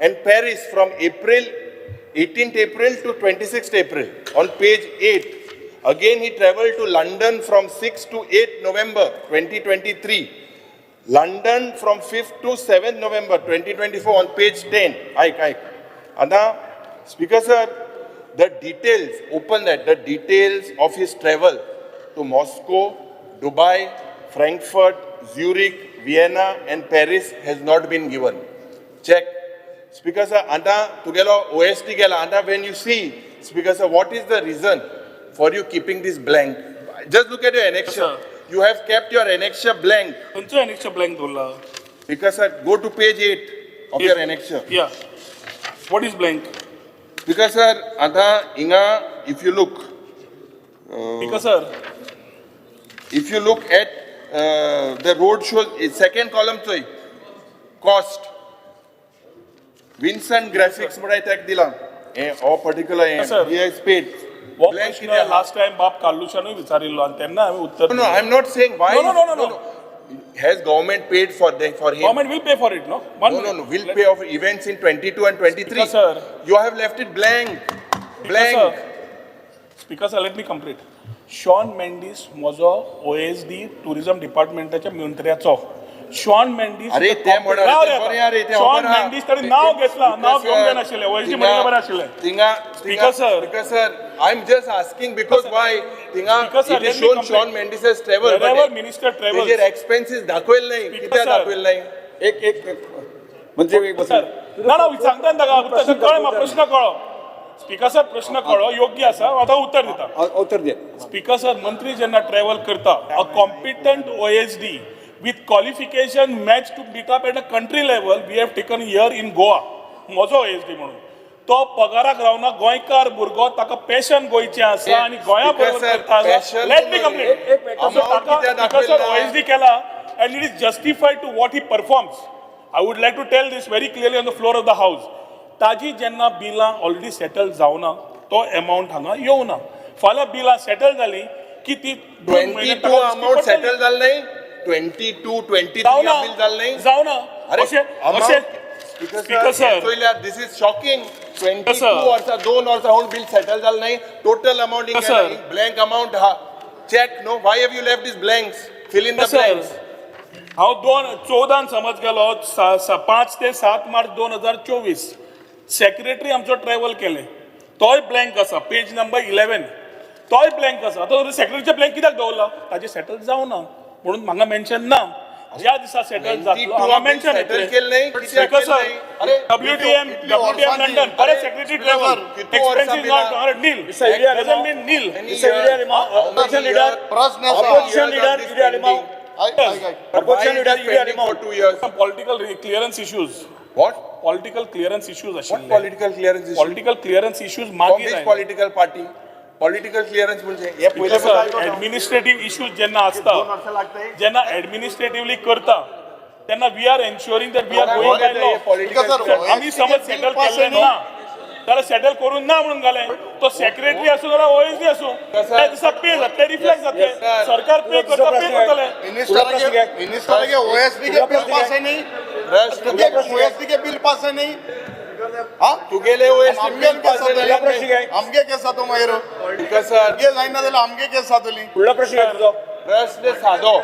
and Paris from April 18th April to 26th April on page 8. Again, he traveled to London from 6th to 8th November 2023. London from 5th to 7th November 2024 on page 10. आयक, आयक. आता Speaker sir, the details, open that, the details of his travel to Moscow, Dubai, Frankfurt, Zurich, Vienna and Paris has not been given. Check. Speaker sir, आता तुगेलो OSD गेला. आता when you see, Speaker sir, what is the reason for you keeping this blank? Just look at your annexure. You have kept your annexure blank. खंयचो annexure blank दवरला? Because sir, go to page 8 of your annexure. Yeah, what is blank? Because sir, आता हिंगा if you look, speaker sir, if you look at the road show, second column चोय, cost. Vincent Graphics म्हणून ताका दिला. हे हो particular हे, Sir. He has paid. हो Blank प्रश्न कितें आहा? लास्ट टायम बाब कार्लुशानूय विचारिल्लो आनी तेन्ना हांवें उत्तर No, no, I'm not saying why. No, no, no, no, no. Has government paid for him? Government will pay for it, no? No, no, no. Will pay off events in 22 and 23. Speaker, sir. You have left it blank. Blank. Speaker sir, let me complete. Shawn Mendes म्हजो OSD tourism डिपार्टमेंटाच्या मंत्र्याचो Sean Mendes. अरे, ते म्हणा रे, ते बरें आहा रे, ते शॉन खबर आहा. मेंडीस ताणें नांव घेतलां, नांव घेवंक जायनाशिल्लें. ओएसडी म्हणिल्लें बरें आशिल्लें. थिंगा. Speaker, sir. Speaker sir, I am just asking because why थिंगा Speaker, sir, it is let me shown complete. Shawn Mendes has travel. Wherever minister travels. तेजेर एक्सपेन्सीस दाखयले नाही. Speaker, कित्याक sir. दाखयले नाही? एक एक एक म्हणजे एक सर, ना ना, सांगता न्ही ताका उत्तर. कळ्ळें म्हाका, प्रश्न कळ्ळो. स्पीकर सर, प्रश्न कळ्ळो, योग्य आसा, आतां उत्तर दिता. उत्तर दे. स्पीकर सर, मंत्री जेन्ना ट्रॅव्हल करता, a competent OSD with qualification match to meet up at a country level we have taken here in Goa. म्हजो ओएसडी म्हणून तो पगाराक रावना, गोंयकार भुरगो, ताका पॅशन गोंयचें आसा आनी गोंया बरोबर करता. Let me complete. ताका सर ओएसडी केला and it is justified to what he performs. I would like to tell this very clearly on the floor of the house. ताजी जेन्ना बिलां ऑलरेडी सेटल जावना, तो एमावंट हांगा येवना. फाल्यां बिलां सेटल जाली की ती 22 अमाऊंट सेटल जाल नाही, 22 23 बिल जाल नाही. जावना. अशें अशें. Speaker sir, this is shocking. 22 वर्सां, 2 वर्सां हून बिल सेटल जाल नाही. Total amount in blank amount हा check no. Why have you left this blanks? Fill in the blanks. हांव 2 14 समज गेलो, 5 ते 7 मार्च 2024 सेक्रेटरी आमचो ट्रॅवल केले, तोय ब्लँक आसा. पेज नंबर 11, तोय ब्लँक आसा. आतां सेक्रेटरीचे ब्लँक कित्याक दवरला? ताजें सेटल जावना म्हणून म्हाका मेन्शन ना. ज्या दिसा सेटल जातलो हांगा मेन्शन. डब्ल्यूटीएम, डब्ल्यूटीएम लंडन, परत secretary travel expenses not nil, doesn't mean nil. Opposition leader, opposition leader, for 2 years. Political clearance issues. What? Political clearance issues What आशिल्ले. Political clearance issue? Political clearance issues From मागीर which political party? Political clearance म्हणजे हे पयले administrative issues जेन्ना आसता, जेन्ना administratively करता, तेन्ना we are ensuring that we are going by law. आमी समज सेटल केल्ले ना जाल्यार सेटल करून ना म्हणून घालें, तो सेक्रेटरी आसूं जाल्यार ओएसडी आसूं, त्या दिसा पे जातले, रिफ्लेक्ट जातले. सरकार पे करता, पे करतले. मिनिस्टरागे ओएसडी के बिल पास है नहीं, ओएसडी के बिल पास है नहीं. हा, तुगेले ओएसडी आमगे केस जातली, आमगे केस जातो मागीर. सर, तुगे जायना जाल्यार आमगे केस जातली. फुडलो प्रश्न तुजो. प्रश्न साधो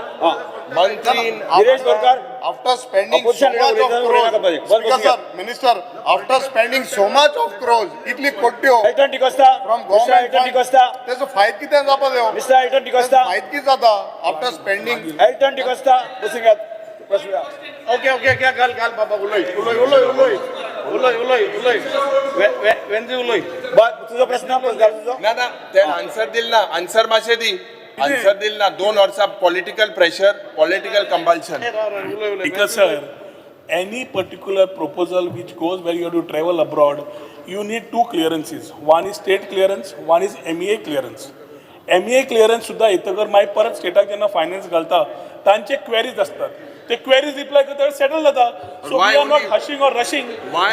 मंत्री. Girish Borkar. After spending so much of crores, Speaker sir, Minister, after spending so much of crores, इतली कोट्यो एल्टन डिकोस्ता. From mister Alton D'Costa. तेजो फायद कितें जावपा जायो? मिस्टर एल्टन डिकोस्ता. फायद कितें जाता आफ्टर स्पेंडिंग? एल्टन डिकोस्ता, बसून घेयात प्रश्न. ओके ओके, घाल घाल बाबा, उलय उलय उलय उलय उलय उलय उलय वेंजी उलय. तुजो प्रश्न तुजो. ना ना, ते आन्सर दिल ना. आन्सर मातशें दी. आन्सर दिल ना. 2 वर्सां political pressure, political compulsion. Because sir, any particular proposal which goes where you have to travel abroad, you need two clearances. One is state clearance, one is MEA clearance. MEA clearance सुद्धा येतकर मागीर परत स्टेटाक जेन्ना finance घालता, तांचे queries आसतात, ते queries reply करता, settle जाता. So we are not hushing or rushing.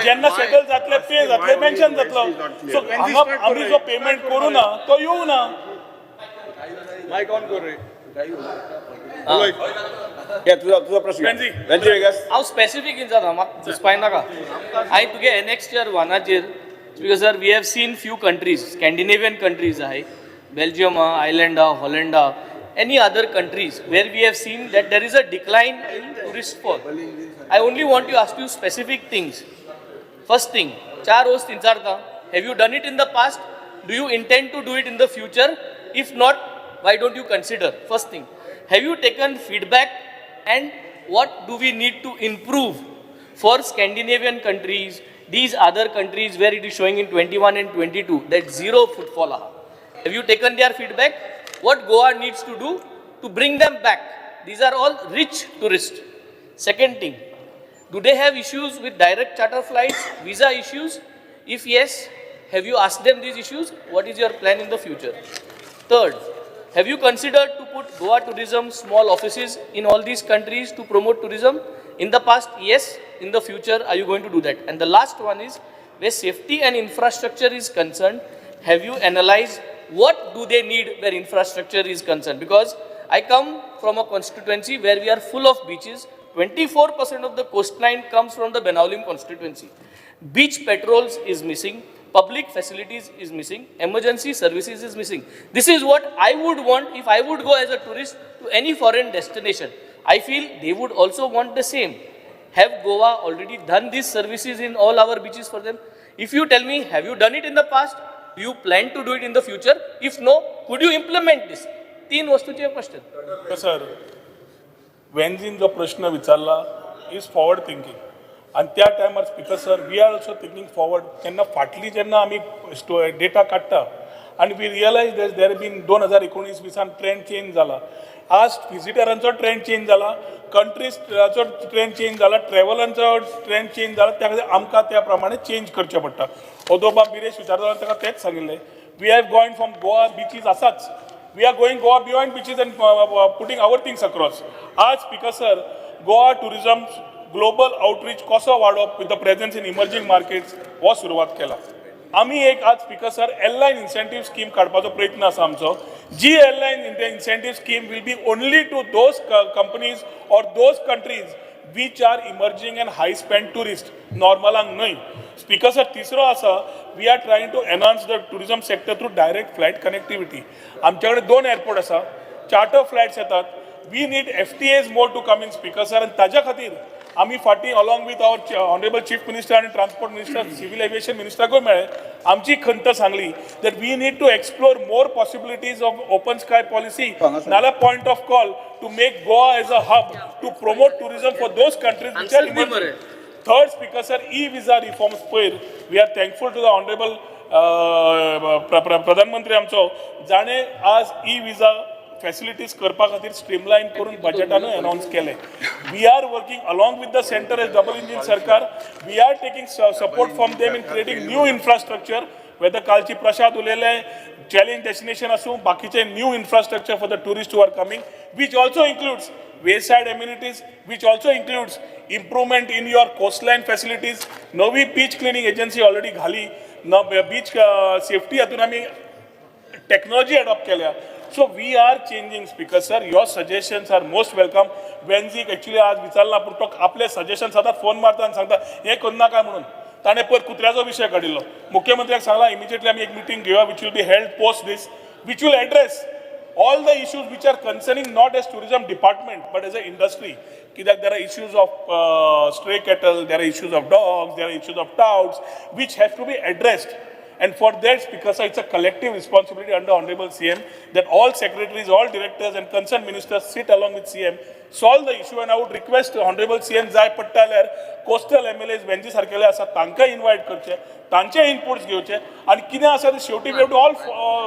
जेन्ना सेटल जातले, पे जातले, मेन्शन जातलो. सो हांगा आमी जो पेमेंट करूं ना, तो येवं ना. मायक ऑन कर रे. तुजो तुजो प्रश्न. वेंजी वेगस. हांव स्पेसिफीक इन जाता, म्हाका घुसपाय नाका. हांवें तुगे annexure वनाचेर, because sir, we have seen few countries, Scandinavian countries आहाय, बेल्जियम आहा, आयलंड आहा, हॉलंड आहा, any other countries where we have seen that there is a decline in tourist fall. I only want to ask you specific things. First thing, चार वस्त विचारता. Have you done it in the past? Do you intend to do it in the future? If not, why don't you consider? First thing, have you taken feedback and what do we need to improve for Scandinavian countries, these other countries where it is showing in 21 and 22 that zero footfall aha? Have you taken their feedback? What Goa needs to do to bring them back? These are all rich tourists. Second thing, do they have issues with direct charter flights, visa issues? If yes, have you asked them these issues? What is your plan in the future? Third, have you considered to put Goa tourism small offices in all these countries to promote tourism? In the past, yes. In the future, are you going to do that? And the last one is, where safety and infrastructure is concerned, have you analyzed what do they need where infrastructure is concerned? Because I come from a constituency where we are full of beaches. 24% of the coastline comes from the Benaulim constituency. Beach patrols is missing, public facilities is missing, emergency services is missing. This is what I would want if I would go as a tourist to any foreign destination. I feel they would also want the same. Have Goa already done these services in all our beaches for them? If you tell me, have you done it in the past? Do you plan to do it in the future? If no, could you implement this? तीन वस्तूचे प्रश्न. Sir, वेन्झीन जो प्रश्न विचारला is forward thinking आनी त्या टायमार, Speaker sir, we are also thinking forward. तेन्ना फाटली जेन्ना आमी डेटा काडटा आनी we realize there been 2019-20 trend change जाला. आज विजिटरांचो ट्रेंड चेंज जाला, कंट्रीजाचो ट्रेंड चेंज जाला, ट्रॅवलांचो ट्रेंड चेंज जाला. त्या खातीर आमकां त्या प्रमाणे चेंज करचें पडटा. ओदोबा बिरेश विचारता ताका तेंच सांगिल्लें, we have going from Goa beaches आसाच, we are going Goa beyond beaches and putting our things across. आज speaker sir, Goa tourism global outreach कसो वाडोवप with the presence in emerging markets हो सुरवात केला आमी. एक आज speaker sir, airline incentive scheme काडपाचो प्रयत्न आसा आमचो. जी airline incentive scheme will be only to those companies or those countries which are emerging and high spend tourist, नॉर्मलांक न्हय. स्पीकर सर, तिसरो आसा, we are trying to enhance the tourism sector through direct flight connectivity. आमच्या कडेन दोन airport आसा, charter flights येतात. We need FTAs more to come in, speaker sir. आनी ताज्या खातीर आमी फाटीं along with our honourable chief minister आनी ट्रान्सपोर्ट मिनिस्टर, सिव्हील एविएशन मिनिस्टराकूय मेळ्ळे, आमची खंत सांगली that we need to explore more possibilities of open sky policy नाल्यार point of call to make Goa as a hub to promote tourism for those countries which are Answer दी मरे. Third, speaker sir, e visa reforms पयर we are thankful to the honourable प्रधानमंत्री आमचो, जाणें आज E visa facilities करपा खातीर स्ट्रीमलायन करून बजेटानूय अनावन्स केले. We are working along with the centre as double engine सरकार. We are taking support from them in creating new infrastructure, whether कालची प्रसाद उलयले चॅलेंज डेस्टिनेशन आसूं, बाकीचे new infrastructure for the tourist who are coming, which also includes wayside amenities, which also includes improvement in your coastline facilities. नवी beach cleaning agency already घाली न, beach safety हातून आमी technology adopt केल्या. So we are changing, speaker sir. Your suggestions are most welcome. वेन्झीक actually आज विचारला, पूण तो आपले सजेशन सदांच फोन मारता आनी सांगता हें करना काय म्हणून. ताणें पयर कुत्र्याचो विशय काडिल्लो. मुख्यमंत्र्याक सांगला, इमिजिएटली आमी एक मिटींग घेवया which will be held post this, which will address all the issues which are concerning not as tourism department but as an industry. कित्याक there are issues of stray cattle, there are issues of dogs, there are issues of touts which have to be addressed. And for that, because it's a collective responsibility under Honorable CM that all secretaries, all directors and concerned ministers sit along with CM, solve the issue. And I would request Honorable CM, जाय पडटा जाल्यार coastal MLAs Venzy सारकेले आसा तांकां invite करचे, तांचे inputs घेवचे आनी कितें आसा ते शेवटी we have to all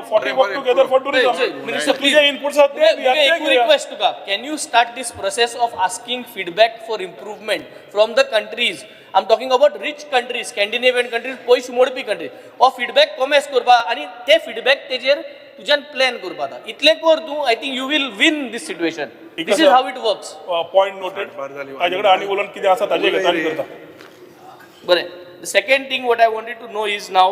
40 work together for tourism. Minister, please. तुजे इनपुट्स आसा ते दिया, ते एक घेवया. रिक्वेस्ट तुका, can you start this process of asking feedback for improvement from the countries? I am talking about rich countries, Scandinavian countries, पयशे मोडपी countries. हो फिडबॅक कोमेस करपा आनी ते फिडबॅक तेजेर तुज्यान प्लॅन करपा. आतां इतलें कर तूं, I think you will win this situation. This is how it works. Point noted. ताजे कडेन आनी उलोवन कितें आसा ताजे घेता आनी करता. बरें, the second thing what I wanted to know is now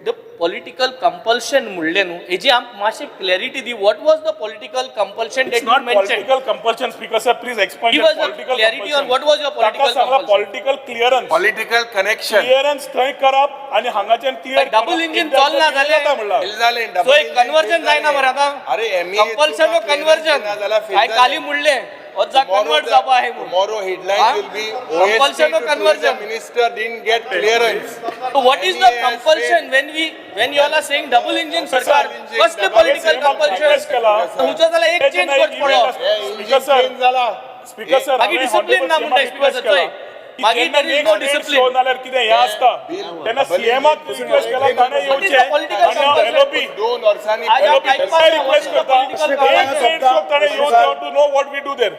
the political compulsion म्हणलें न्हू, हेजी आमकां मातशी clarity the. What was the political compulsion It's that you not mention? political compulsion, Speaker sir. Please explain Give that us a political clarity on compulsion. What was your political ताका सांगला compulsion. Political clearance. Political connection. Clearance थंय करप आनी हांगाच्यान clear Double engine चलना जालें. जालें. So एक कन्वर्जन जायना मरे आतां. अरे MEA compulsion व कन्वर्जन काय काली म्हणलें वचा कन्वर्ट जावपा आहे म्हणून. Tomorrow headline Huh? will be Compulsion OSD or to conversion? Tourism minister didn't get clearance. So what is the MEA has compulsion when you all are saying double engine सरकार? Double engine, कसले double political engine. compulsion? Request केला. तुमचो जाल्यार एक change करचो पडलो. Speaker sir, Change जाला. Speaker sir, मागीर discipline ना म्हणटा स्पीकर सर, चोय. मागीर there is no discipline. Show नाल्यार कितें हें आसता तेन्ना सीएमाक रिक्वेस्ट केला, ताणें What is येवचें the political compulsion? LOP दोन वर्सांनी आज हांव एलओपी आयकपाक रिक्वेस्ट करता political एक ट्रेड शो ताणें येवन to know what we do there.